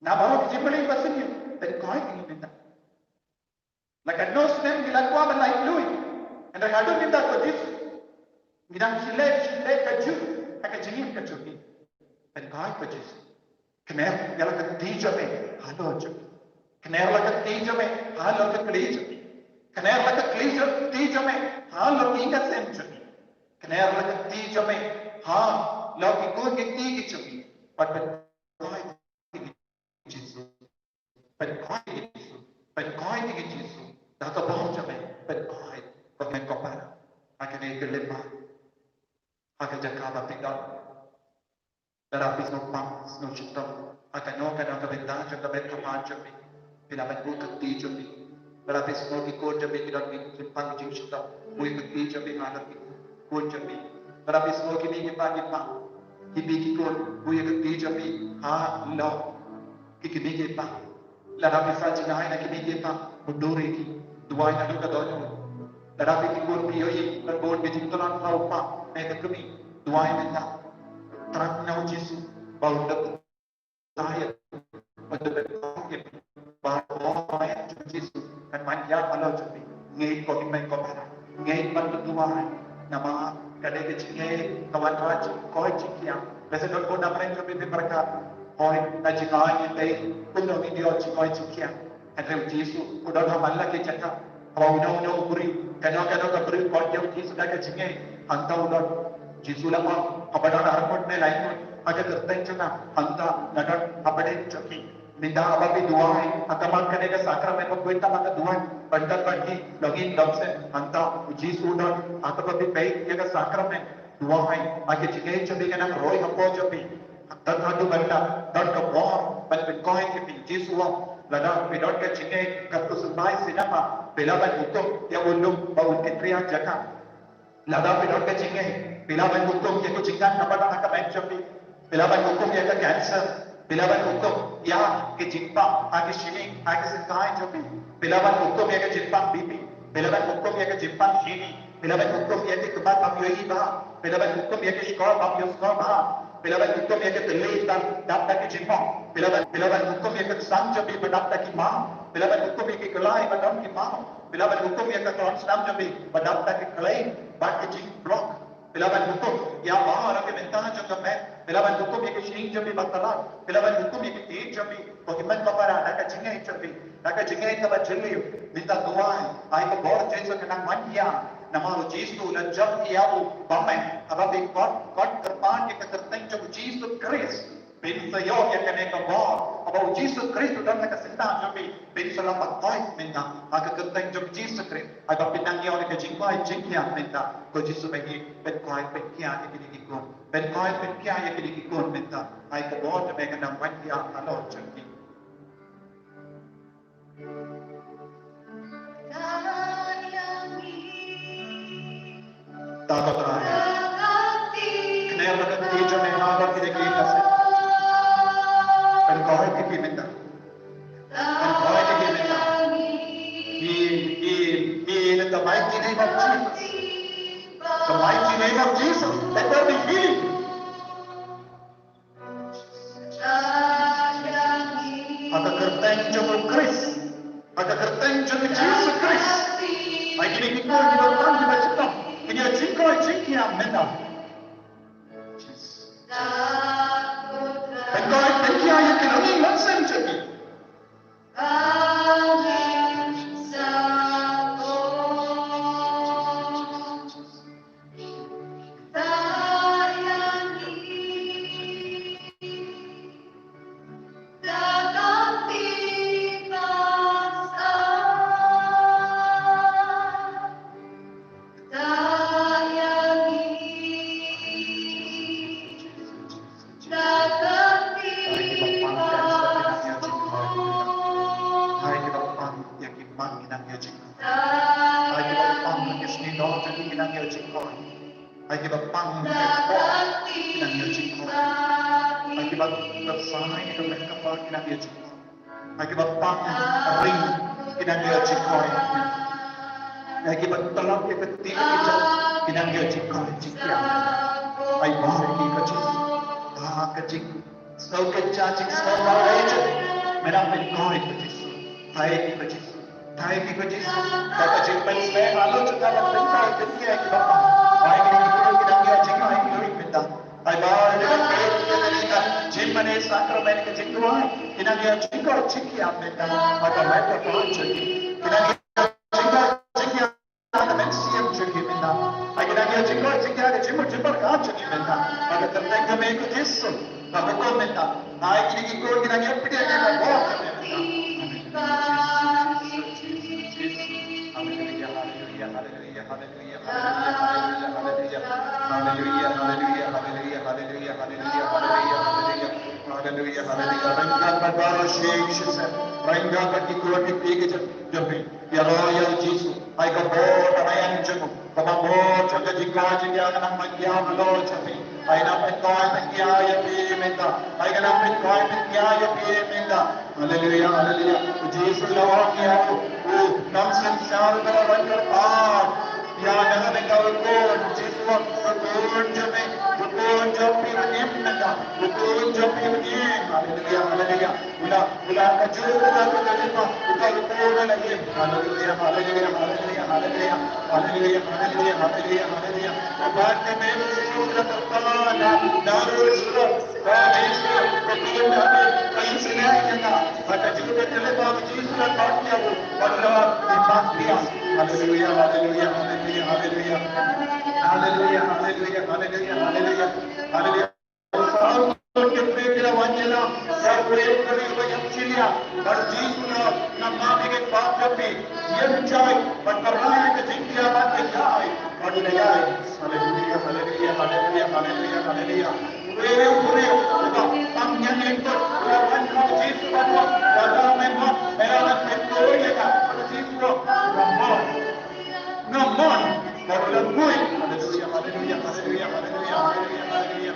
Na baroh ki jingpyllait ba sngewsih, pynkoit ïa ngi mynta. La katno snem ngi la kwah ban lait luid. Hynrei haduh mynta ko Jisu, ngi dang shlei shlei kajuh ha ka jingim ka jong ngi. Pynkoit ko Jisu. Kner ïa la ka kti jong me halor jong ngi. Kner la ka kti jong me halor ka kli jong ngi. Kner la ka kti jong, kti jong me halor ki ïing ka sem jong ngi. Kner la ka kti jong me halor ki khun ki kti ki jong ngi. Bad pynkoit ïa ngi Jisu. Pynkoit ïa ngi Jisu. Pynkoit ïa ngi Jisu. Da ka bor jong me pynkoit. Ko Kmen ko Para. Ha kane ka lympat. Ha ka jaka ba phi don. Lada phi sngewpang, sngewshitom ha kano kano ka bynta jong ka met ka phad jong phi, phi lah ban buh ka kti jong phi. Lada phi sngew ki khun jong phi ki don ki jingpang jingshitom, buh ïa ka kti jong phi halor ki khun jong phi. Lada phi sngew ki mei ki pa ki pang, ki mei ki khun, buh ïa ka kti jong phi halor ki, ki mei ki pa. Lada phi sa jngai na ki mei ki pa, mundur ïa ki, duwai naduh ka dohnud. Lada phi ki khun phi ïohi ban bun ki jingtlot ha u pa ne ka kmie, duwai mynta. Thrang na u Jisu ba un da buh ïa phi, ba un da buh ïa phi, ba u Jisu kan man ïa halor jong phi. Ngeit ko Kmen ko Para, ngeit ban da duwai. Namar ka dei ka jingngeit ka wanrah jingkoit jingkhiah. Lehse don bun na pdeng jong phi phi pyrkhat, hooid, nga jngai, nga tei, kumno ngin ïoh jingkoit jingkhiah. Hynrei u Jisu u don ha man la ki jaka. Haba uno uno u briew, kano kano ka briew u koit ïa u Jisu da ka jingngeit, hangta u don. Jisu la ong, haba don ar ngut ne lai ngut ha ka kyrteng jong nga, hangta nga don hapdeng jong ki. Mynta haba phi duwai ha khmat kane ka sakramen, ba phi duwai, ban don bad ki, longin dom seh, hangta u Jisu u don. Haba phi peit ïa ka sakramen, duwai ha ka jingngeit jong phi, ka nang roi hapoh jong phi. Don haduh ban da don ka bor ban pynkoit ïa phi. Jisu u ong, lada phi don ka jingngeit katto symbai sinama, phi lah ban hukum ïa u lum ba un kynriah jaka. Lada phi don ka jingngeit, phi lah ban hukum ïa ka jingngeit kaba don ha ka met jong phi. Phi lah ban hukum ïa ka cancer. Phi lah ban hukum ïa ka jingpang ha ka shini, ha ka syngkai jong phi. Phi lah ban hukum ïa ka jingpang B P. Phi lah ban hukum ïa ka jingpang shini. Phi lah ban hukum ïa ka kmar bym ïohi bha. Phi lah ban hukum ïa ka shkor bym ïohsngew bha. Phi lah ban hukum ïa ka thylli ba dap da ki jingmong. Phi lah ban, phi lah ban hukum ïa ka ksan jong phi ba dap da ki maw. Phi lah ban hukum ïa ki khlai ba don ki maw. Phi lah ban hukum ïa ka klong snam jong phi ba dap da ki khlei bad ki jingblock. Phi lah ban hukum ïa baroh ki bynta jong ka met. Phi lah ban hukum ïa ka shyieng jong phi ba khlaiñ. Phi lah ban hukum ïa ka ïing jong phi. Ko hynmen ko para, da ka jingngeit jong phi, da ka jingngeit kaba jylliew, mynta duwai, ai ka bor Jisu ka nang wan ïa. Namar u Jisu u la jop ïa u ba mei, haba phi kot, kot kyrpad ïa ka kyrteng jong u Jisu Khrist, phin sa ïoh ïa kane ka bor. Haba u Jisu Khrist u don ha ka syndah jong phi, phin sa lah ban koit mynta ha ka kyrteng jong u Jisu Khrist. Haba phin nang ïoh ïa ka jingkoit jingkhiah mynta, ko Jisu ba ngi pynkoit pynkhia ïa kine ki khun. Pynkoit pynkhia ïa kine ki khun mynta. Ai ka bor jong me ka nang wan ïa halor jong ki. Ta ko Trai. Kner la ka kti jong me halor kine ki khun. Pynkoit ïa ki mynta. Pynkoit ïa ki mynta. Heal, heal, heal in the mighty name of Jesus. The mighty name of Jesus. Let there be healing. Ha ka kyrteng jong u Khrist. Ha ka kyrteng jong u Jisu Khrist. Ai kine ki khun kiba tang kiba shitom, kin ïoh jingkoit jingkhiah mynta. Pynkoit pynkhia ïa ki longïing longsem jong ki. Ai kiba pang cancer ki nang ïoh jingkoit. Ai kiba pang ïa ki mat ki nang ïoh jingkoit. Ai kiba pang ïa ki snieh noh jong ki nang ïoh jingkoit. Ai kiba pang ïa ki por ki nang ïoh jingkoit. Ai kiba kyrshan ïa ka leh ka por ki nang ïoh jingkoit. Ai kiba pang ring ki nang ïoh jingkoit. Ai kiba tlot ïa ka kti ka jong ki nang ïoh jingkoit jingkhiah. Ai bor ïa ki ko Jisu. Ba ka jingsngew kynja jingsngew marwei jong me nang pynkoit ko Jisu. Thait ïa ki ko Jisu. Thait ïa ki ko Jisu. Ba ka jingpynsngew halor jong ka ban pynkoit pynkhiah ïa kiba pang. Ai kine ki khun ki nang ïoh jingkoit mynta. Ai ba ïa ka faith, ïa ka jingmane sakramen, ka jingduwai, ki nang ïoh jingkoit jingkhiah mynta ha ka met ka por jong ki. Ki nang ïoh jingkoit jingkhiah ha ka mynsiem jong ki mynta. Ai ki nang ïoh jingkoit jingkhiah ha ka jingmut jingpyrkhat jong ki mynta. Ha ka kyrteng jong me ko Jisu, nga hukum mynta. Ai kine ki khun ki nang ïoh pdiang ïa ka bor jong me mynta. Haleluya, haleluya, haleluya, haleluya. Haleluya, haleluya, haleluya. Haleluya, haleluya. Rynga bad baroh shi shisien. Rynga bad ki khun ki kti ki jong phi. Ïaroh ïa u Jisu. Ai ka bor ka aïom jong u. Kaba bor jong ka jingkoit jingkhiah ka nang wan ïa halor jong phi. Ai nang pynkoit pynkhia ïa phi mynta. Ai ka nang pynkoit pynkhia ïa phi mynta. Haleluya, haleluya. U Jisu u la ong ïa u, u nongshynshar uba la wan kyrpad ïa nga, mynta u khun, Jisu, u khun jong me, u khun jong phi u im mynta, u khun jong phi u im. Haleluya, haleluya. U la, u la kajuh, u la kajuh, u la kajuh, u la im. Haleluya, haleluya, haleluya, haleluya. Haleluya, haleluya, haleluya, haleluya. Uba ka me u la kyrpad na, na u Jisu. Haleluya, haleluya, haleluya, haleluya. Haleluya, haleluya, haleluya, haleluya. Haleluya. Sa u ki briew ki la wan ïa la, sa u briew ki la wan ïa la, bad u Jisu u la, u la map ïa ki paap jong phi, ïeng jai, bad ka rai ka jingïaid bad ka ïaid, bad u la ïaid. Haleluya, haleluya, haleluya, haleluya, haleluya. Briew, briew, uba pang ïeng ïeng bad, uba wan ha u Jisu bad u ong, lada me mon, me lah ban pynkhuid ïa nga, bad u Jisu u ong, nga mon. Nga mon. Bad u la khuid. Haleluya, haleluya, haleluya, haleluya. Haleluya,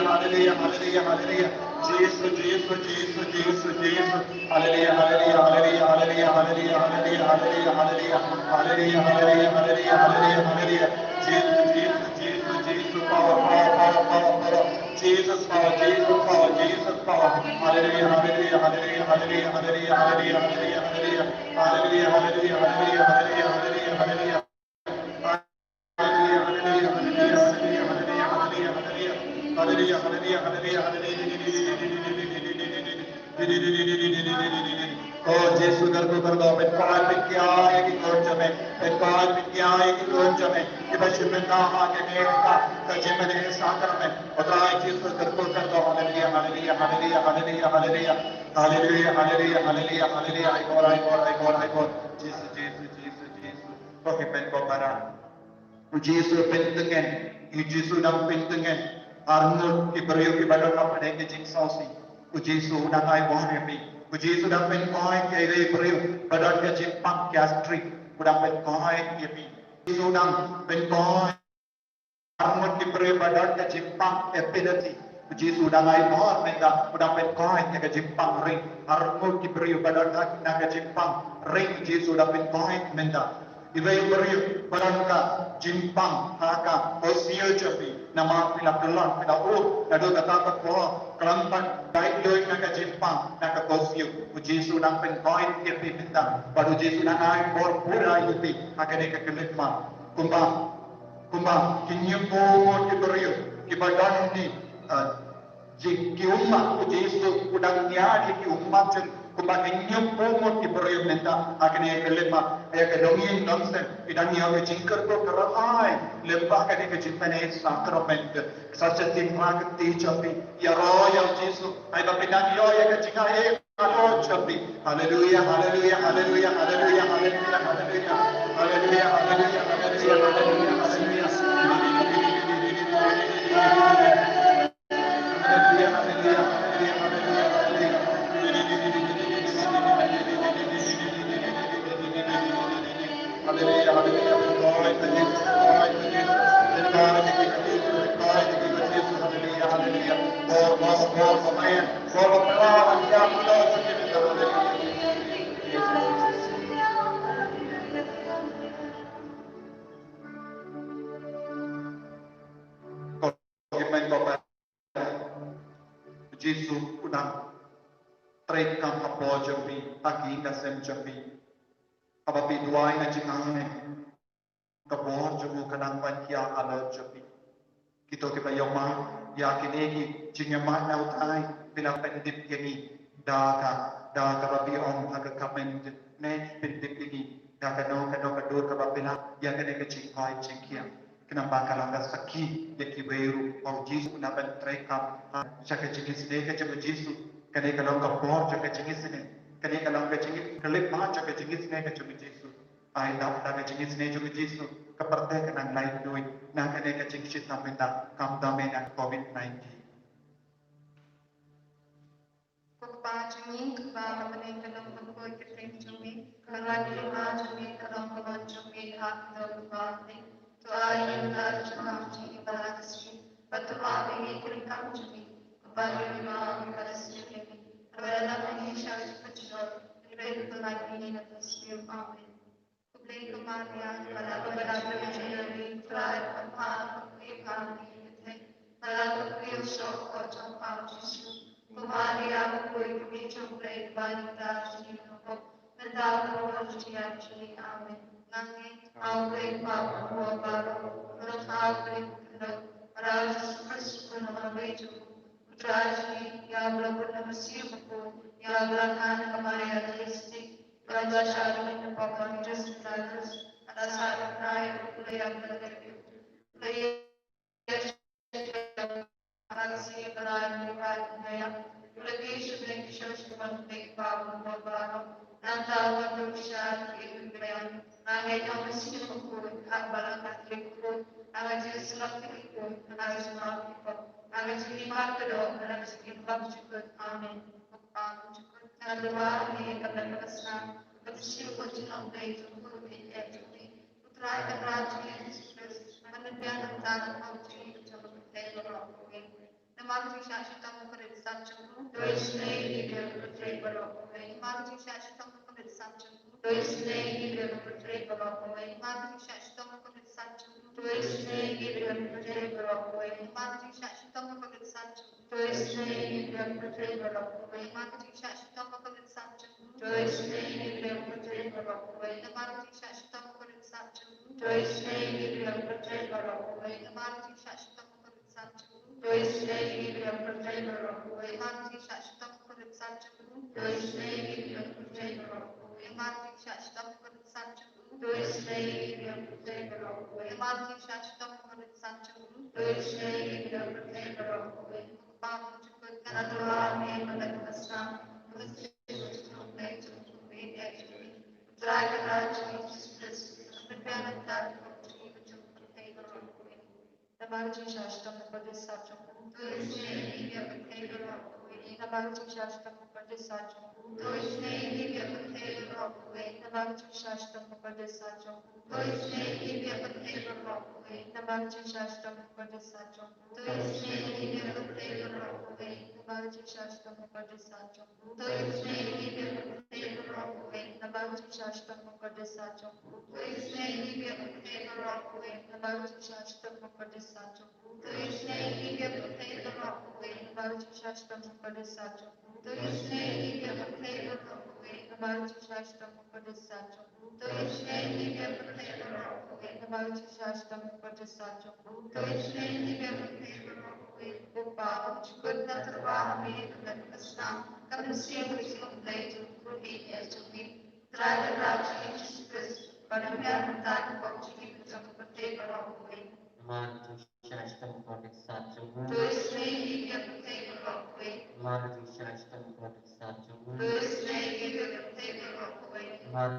haleluya, haleluya. Jisu, Jisu, Jisu, Jisu, Jisu. Haleluya, haleluya, haleluya, haleluya. Jisu, Jisu, Jisu, Jisu, Jisu. Power, power, power, power, power. Jesus power, Jesus power, Jesus power. Hallelujah, hallelujah, hallelujah, hallelujah, hallelujah, hallelujah, hallelujah. Hallelujah, hallelujah, hallelujah, hallelujah, hallelujah, hallelujah. O Jisu, kyrkhu kyrdoh, pynkoit pynkiah ïa ki khun jong me, pynkoit pynkiah ïa ki khun jong me kiba shim bynta ha kane ka, ka jingmane sakramen. O Trai Jisu, kyrkhu kyrdoh. Haleluya, haleluya, haleluya, haleluya, haleluya. Haleluya, haleluya, haleluya, haleluya. Ai bor, ai bor, ai bor, ai bor. Jisu, Jisu, Jisu, Jisu. Ko ki pen ko para. U Jisu pyntngen, u Jisu dang pyntngen. Arngut ki briew kiba don ha pdeng ki jingsngewsih. U Jisu dang ai bor ïa phi. U Jisu dang pynkoit ïa i briew ba don ka jingpang gastric. U dang pynkoit ïa phi. U Jisu dang pynkoit. Arngut ki briew ba don ka jingpang epilepsy. U Jisu dang ai bor mynta, u dang pynkoit ïa ka jingpang ring. Arngut ki briew ba don ka, na ka jingpang ring, u Jisu dang pynkoit mynta. Iwei i briew ba don ka jingpang ha ka kosiew jong phi, namar phi la kyllon, phi la ur naduh kata ka por, khlem pat dei loi na ka jingpang na ka kosiew. U Jisu dang pynkoit ïa phi mynta. Bad u Jisu dang ai bor pura ïa phi ha kane ka khyllipmat. Kumba Kumba ki hynñiewphew ngut ki briew kiba don ni, eh, ki ummat, u Jisu u dang ñiad ïa ki ummat jong u. Kumba ki hynñiewphew ngut ki briew mynta ha kane ka khyllipmat, ïa ka longïing longsem, ki dang ïoh ka jingkyrkhu kyrhai lyngba kane ka jingmane sakramen. Sa shisien ha ka kti jong phi, ïaroh ïa u Jisu, ai ba phin nang ïoh ïa ka jingaiei. Haleluya, haleluya, haleluya. Jisu u dang treikam hapoh jong phi, ha ka ïing ka sem jong phi. Haba phi duwai na jingangnud, ka bor jong u ka nang ban ïa halor jong phi. Kito kiba ïohmad ïa kine ki jingïohmad na u Trai, phi la pyndep ïa ngi da ka, da kaba phi ong ha ka comment, ne pyndep ïa ngi da kano kano ka dur kaba phi la ïa kane ka jingkoit jingkhiah. Khnang ba ka long ka sakhi ïa kiwei ruh ba u Jisu u la ban treikam sha ka jingisynei ka jong u Jisu. Kane ka long ka por jong ka jingisynei. Kane ka long ka jingis, ka khyllipmat jong ka jingisynei ka jong u Jisu. Ai da, da ka jingisynei jong u Jisu ka pyrthei ka nang laitluid na kane ka jingshitom mynta, kam da me na covid nineteen. Ko Kpa jong ngi, Kpa ba ha bneng ka long ka kyrteng jong me, ka wan ka hima jong me, ka long ka mon jong me ha ka khyndew ba ha bneng. To ai ïa ngi mynta ka jingkam jong ngi ba ha ka sngi, bad to map ïa ngi ki ryngkat jong ngi, kumba ngi map ïa kiba sngewsih ïa ngi. Bad ym lam ïa ngi sha ka jingpynjot, hynrei to pynlait ïa ngi na ka bymjukut. Amen. Khublei ko Maria, kaba bha ïa ngi, Trai u don bad phi ha ngi. Ba la dep ïoh shuh ka jong u Jisu. Ko Maria, ko Kmie jong U Blei, kaba ngi ïada ïa ngi ha ka pop, mynta bad ha ka por jong ka jingim jong ngi. Amen. Nga ngeit ha U Blei Kpa Bakhuid baroh, U Nongpynim Bakhuid, bad ha U Jisu Khrist U Khun uba ïeit jong U Trai jong ngi, ïa uba la bud na ka Mynsiem Bakhuid, ïa uba la kha na ka Maria Theisotti, ïa uba la shah rngiew na ka pop, bad la shah rngiew na ka pop, bad la sah ha ka tnga U Blei, ïa uba la kha na ka Mynsiem Bakhuid. Amen. Ko Kpa, ko jong ka, ka bneng ka snam, ka mynsiem ka jong U Blei, jong U Blei, jong U Trai Kynrad jong ngi Jisu Khrist, ban pynbiang na ka bynta ka jong U Blei baroh kawei. Namar ka jingshah shitom ka rit san jong U, to isynei ïa ngi, U Blei baroh kawei. Namar ka jingshah shitom ka rit san jong U, to isynei ïa ngi, U Blei baroh kawei. Namar ka jingshah shitom ka rit san jong U, to isynei ïa ngi, U Blei baroh kawei. Namar ka jingshah shitom ka rit san jong U, to isynei ïa ngi, U Blei baroh kawei. Namar ka jingshah shitom ka rit san jong U, to isynei ïa ngi, U Blei baroh kawei. Namar ka jingshah shitom ka rit san jong U, to isynei ïa ngi, U Blei baroh kawei. Namar ka jingshah shitom ka rit san jong U, To ïeit sneng ïa ngi kiba ïa pyrthei baroh kawei. Namar jingshah shitom u Kynrad San jong u. To ïeit sneng ïa ngi kiba ïa pyrthei baroh kawei. Namar jingshah shitom u Kynrad San jong u. To ïeit sneng ïa ngi kiba ïa pyrthei baroh kawei. Namar jingshah shitom u Kynrad San jong u. To ïeit sneng ïa ngi kiba ïa pyrthei baroh kawei. Ko Kpa jong u Kynrad, nga duwai ïa me ban leit ka snam. Ka mynsiem jong u Blei jong u. Trai Kynrad jong ngi Jisu Khrist, pynbiang na ka bynta ka pop jong ngi bad jong ka pyrthei baroh kawei. Namar jingshah shitom u Kynrad San jong u. To ïeit sneng ïa ngi kiba ïa pyrthei baroh kawei. Namar jingshah shitom u Kynrad San jong u. To ïeit sneng ïa ngi kiba ïa pyrthei baroh kawei. Namar jingshah shitom u Kynrad San jong u. To ïeit sneng ïa ngi kiba ïa pyrthei baroh kawei. Namar jingshah shitom u Kynrad San jong u. To ïeit sneng ïa ngi kiba ïa pyrthei baroh kawei. Namar jingshah shitom u Kynrad San jong u. To ïeit sneng ïa ngi kiba ïa pyrthei baroh kawei. Namar jingshah shitom u Kynrad San jong u. To ïeit sneng ïa ngi kiba ïa pyrthei baroh kawei. Namar jingshah shitom u Kynrad San jong u. To ïeit sneng ïa ngi kiba ïa pyrthei baroh kawei. Namar jingshah shitom u Kynrad San jong u. To ïeit sneng ïa ngi kiba ïa pyrthei baroh kawei. Namar jingshah shitom u Kynrad San jong u. To ïeit sneng ïa ngi kiba ïa pyrthei baroh kawei. Namar jingshah shitom u Kynrad San jong u. To ïeit sneng ïa ngi kiba ïa pyrthei baroh kawei. Ko Kpa, kum u Kynrad, nga duwai ïa me ban leit ka snam. Ka mynsiem jong u Blei jong u. Trai Kynrad jong ngi Jisu Khrist, pynbiang na ka bynta ka pop jong ngi bad jong ka pyrthei baroh kawei. Namar jingshah shitom u Kynrad San jong u. To ïeit sneng ïa ngi kiba ïa pyrthei baroh kawei. Namar jingshah shitom u Kynrad San jong u. To ïeit sneng ïa ngi kiba ïa pyrthei baroh kawei. Namar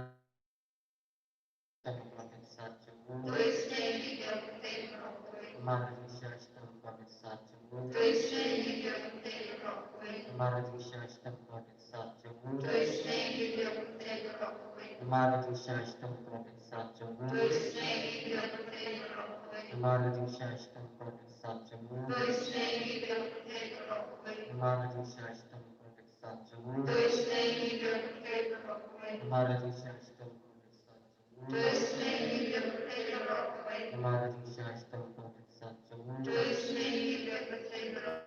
shitom u Kynrad San jong u. To ïeit sneng ïa ngi kiba ïa pyrthei baroh kawei. Namar jingshah shitom u Kynrad San jong u. To ïeit sneng ïa ngi kiba ïa pyrthei baroh kawei. Namar jingshah shitom u Kynrad San jong u. To ïeit sneng ïa ngi kiba ïa pyrthei baroh kawei. Namar jingshah shitom u Kynrad San jong u. To ïeit sneng ïa ngi kiba ïa pyrthei baroh kawei. Namar jingshah shitom u Kynrad San jong u. To ïeit sneng ïa ngi kiba ïa pyrthei baroh kawei. Namar jingshah shitom u Kynrad San jong u. To ïeit sneng ïa ngi kiba ïa pyrthei baroh kawei. Namar jingshah shitom u Kynrad San jong u. To ïeit sneng ïa ngi kiba ïa pyrthei baroh kawei. Namar jingshah shitom u Kynrad San jong u. To ïeit sneng ïa ngi kiba ïa pyrthei baroh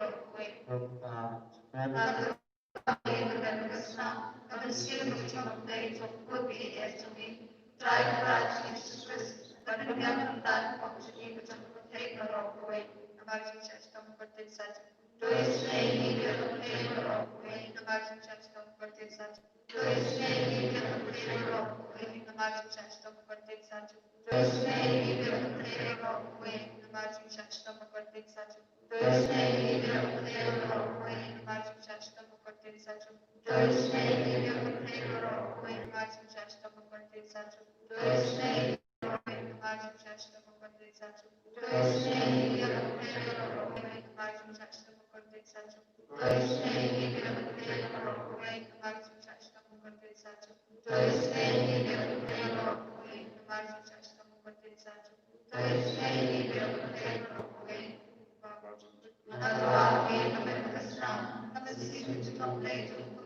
kawei. Ko Kpa, Kynrad, nga duwai ïa me ban leit ka snam. Ka mynsiem jong u Blei jong u. Trai Kynrad jong ngi Jisu Khrist, pynbiang na ka bynta ka pop jong ngi bad jong ka pyrthei baroh kawei. Namar jingshah shitom u Kynrad San jong u. To ïeit sneng ïa ngi kiba ïa pyrthei baroh kawei. Namar jingshah shitom u Kynrad San jong u. To ïeit sneng ïa ngi kiba ïa pyrthei baroh kawei. Namar jingshah shitom u Kynrad San jong u. To ïeit sneng ïa ngi kiba ïa pyrthei baroh kawei. Namar jingshah shitom u Kynrad San jong u. To ïeit sneng ïa ngi kiba ïa pyrthei baroh kawei. Namar jingshah shitom u Kynrad San jong u. To ïeit sneng ïa ngi kiba ïa pyrthei baroh kawei. Namar jingshah shitom u Kynrad San jong u. To ïeit sneng ïa ngi kiba ïa pyrthei baroh kawei. Namar jingshah shitom u Kynrad San jong u. To ïeit sneng ïa ngi kiba ïa pyrthei baroh kawei. Namar jingshah shitom u Kynrad San jong u. To ïeit sneng ïa ngi kiba ïa pyrthei baroh kawei. Namar jingshah shitom u Kynrad San jong u. To ïeit sneng ïa ngi kiba ïa pyrthei baroh kawei. Namar jingshah shitom u Kynrad San jong u. To ïeit sneng ïa ngi kiba ïa pyrthei baroh kawei. Nga duwai ïa me ban leit ka snam. Ka mynsiem jong u Blei jong u.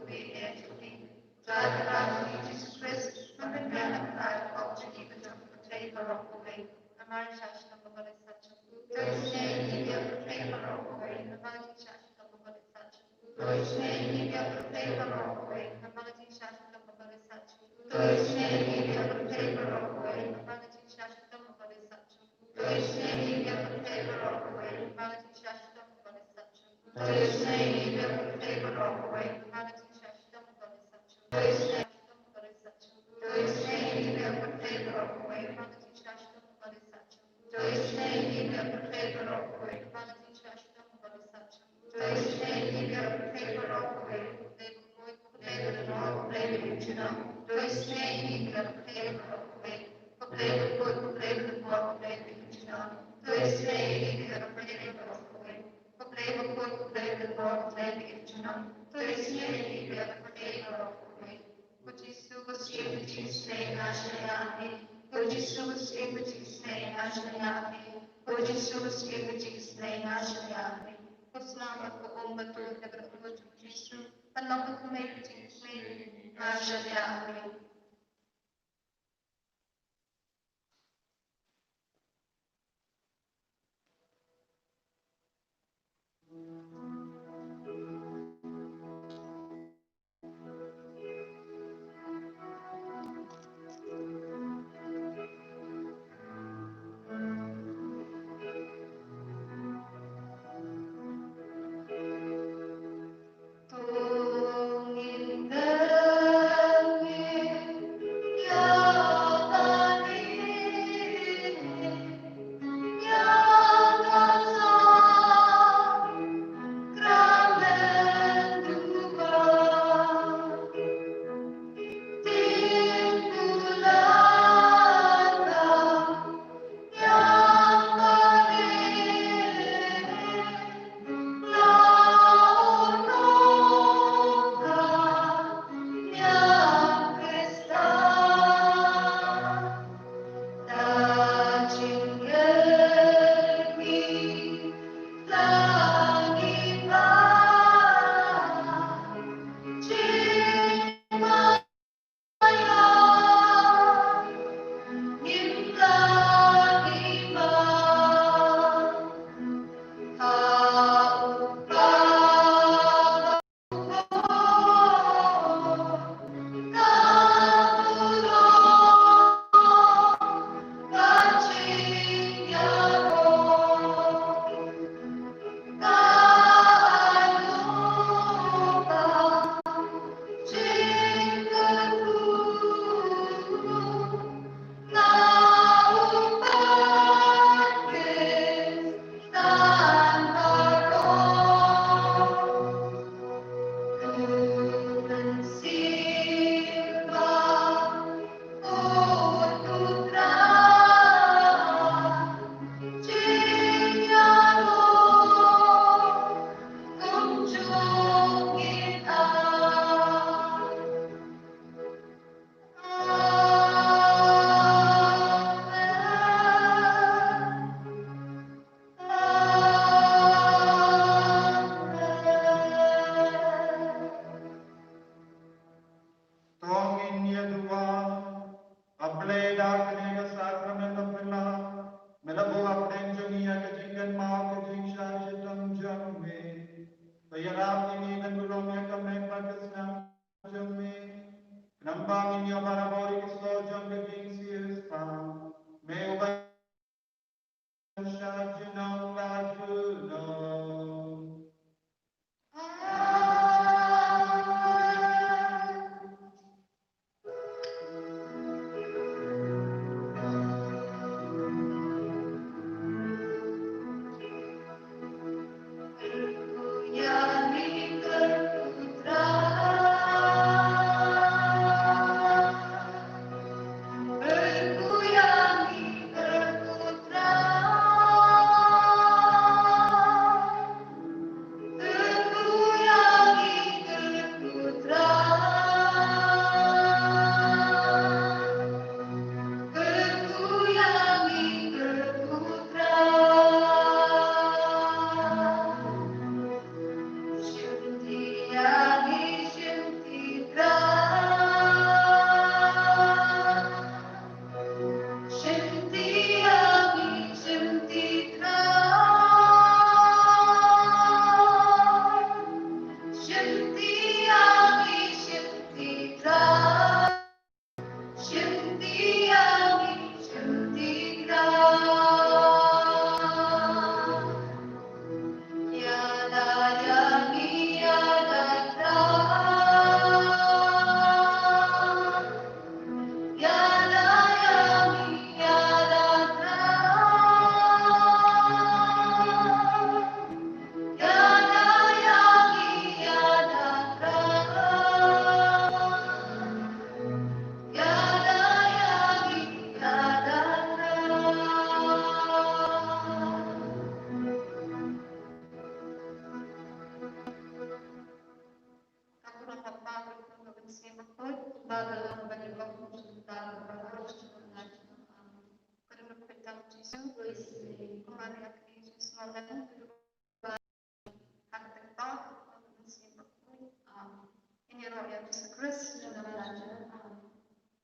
Trai Kynrad jong ngi Jisu Khrist, pynbiang na ka bynta ka pop jong ngi bad jong ka pyrthei baroh kawei. Namar jingshah shitom u Kynrad San jong u. To ïeit sneng ïa ngi kiba ïa pyrthei baroh kawei. Namar jingshah shitom u Kynrad San jong u. To ïeit sneng ïa ngi kiba ïa pyrthei baroh kawei. Namar jingshah shitom u Kynrad San jong u. To ïeit sneng ïa ngi kiba ïa pyrthei baroh kawei. Namar jingshah shitom u Kynrad San jong u. To ïeit sneng ïa ngi kiba ïa pyrthei baroh kawei. Namar jingshah shitom u Kynrad San jong u. To ïeit sneng ïa ngi kiba ïa pyrthei baroh kawei. Namar jingshah shitom u Kynrad San jong u. To ïeit sneng ïa ngi kiba ïa pyrthei baroh kawei. Namar jingshah shitom u Kynrad San jong u. To ïeit sneng ïa ngi kiba ïa pyrthei baroh kawei. Namar jingshah shitom u Kynrad San jong u. To ïeit sneng ïa ngi kiba ïa pyrthei baroh kawei. Ko Blei bakhuid, ko Blei badonbor, ko Blei bajunom. To ïeit sneng ïa ngi kiba ïa pyrthei baroh kawei. Ko Blei bakhuid, ko Blei badonbor, ko Blei bajunom. To ïeit sneng ïa ngi kiba ïa pyrthei baroh kawei. Ko Blei bakhuid, ko Blei badonbor, ko Blei bajunom. To ïeit sneng ïa ngi kiba ïa pyrthei baroh kawei. Ko Jisu, ko Jisu, ko Jisu, nga shaniah ïa me. Ko Jisu, ko Jisu, ko Jisu, nga shaniah ïa me. Ko Jisu, ko Jisu, ko Jisu, nga shaniah ïa me. Ko Slangkor, ko Um, ko Tnat, ko Jisu, pynlong ka kmie ka jingisynei, nga shaniah ïa me. Ong ïa u Blei da kane ka sakramen ba pynlong, me la buh hapdeng jong ngi ïa ka jingkynmaw ka jingshah shitom jong me. To ïarap ïa ngi ban burom ïa ka met bad ka snam jong me. Khnang ba ngin ïoh barabor ïa ki soh jong ka jingsiewspah. Me uba shah junom la junom.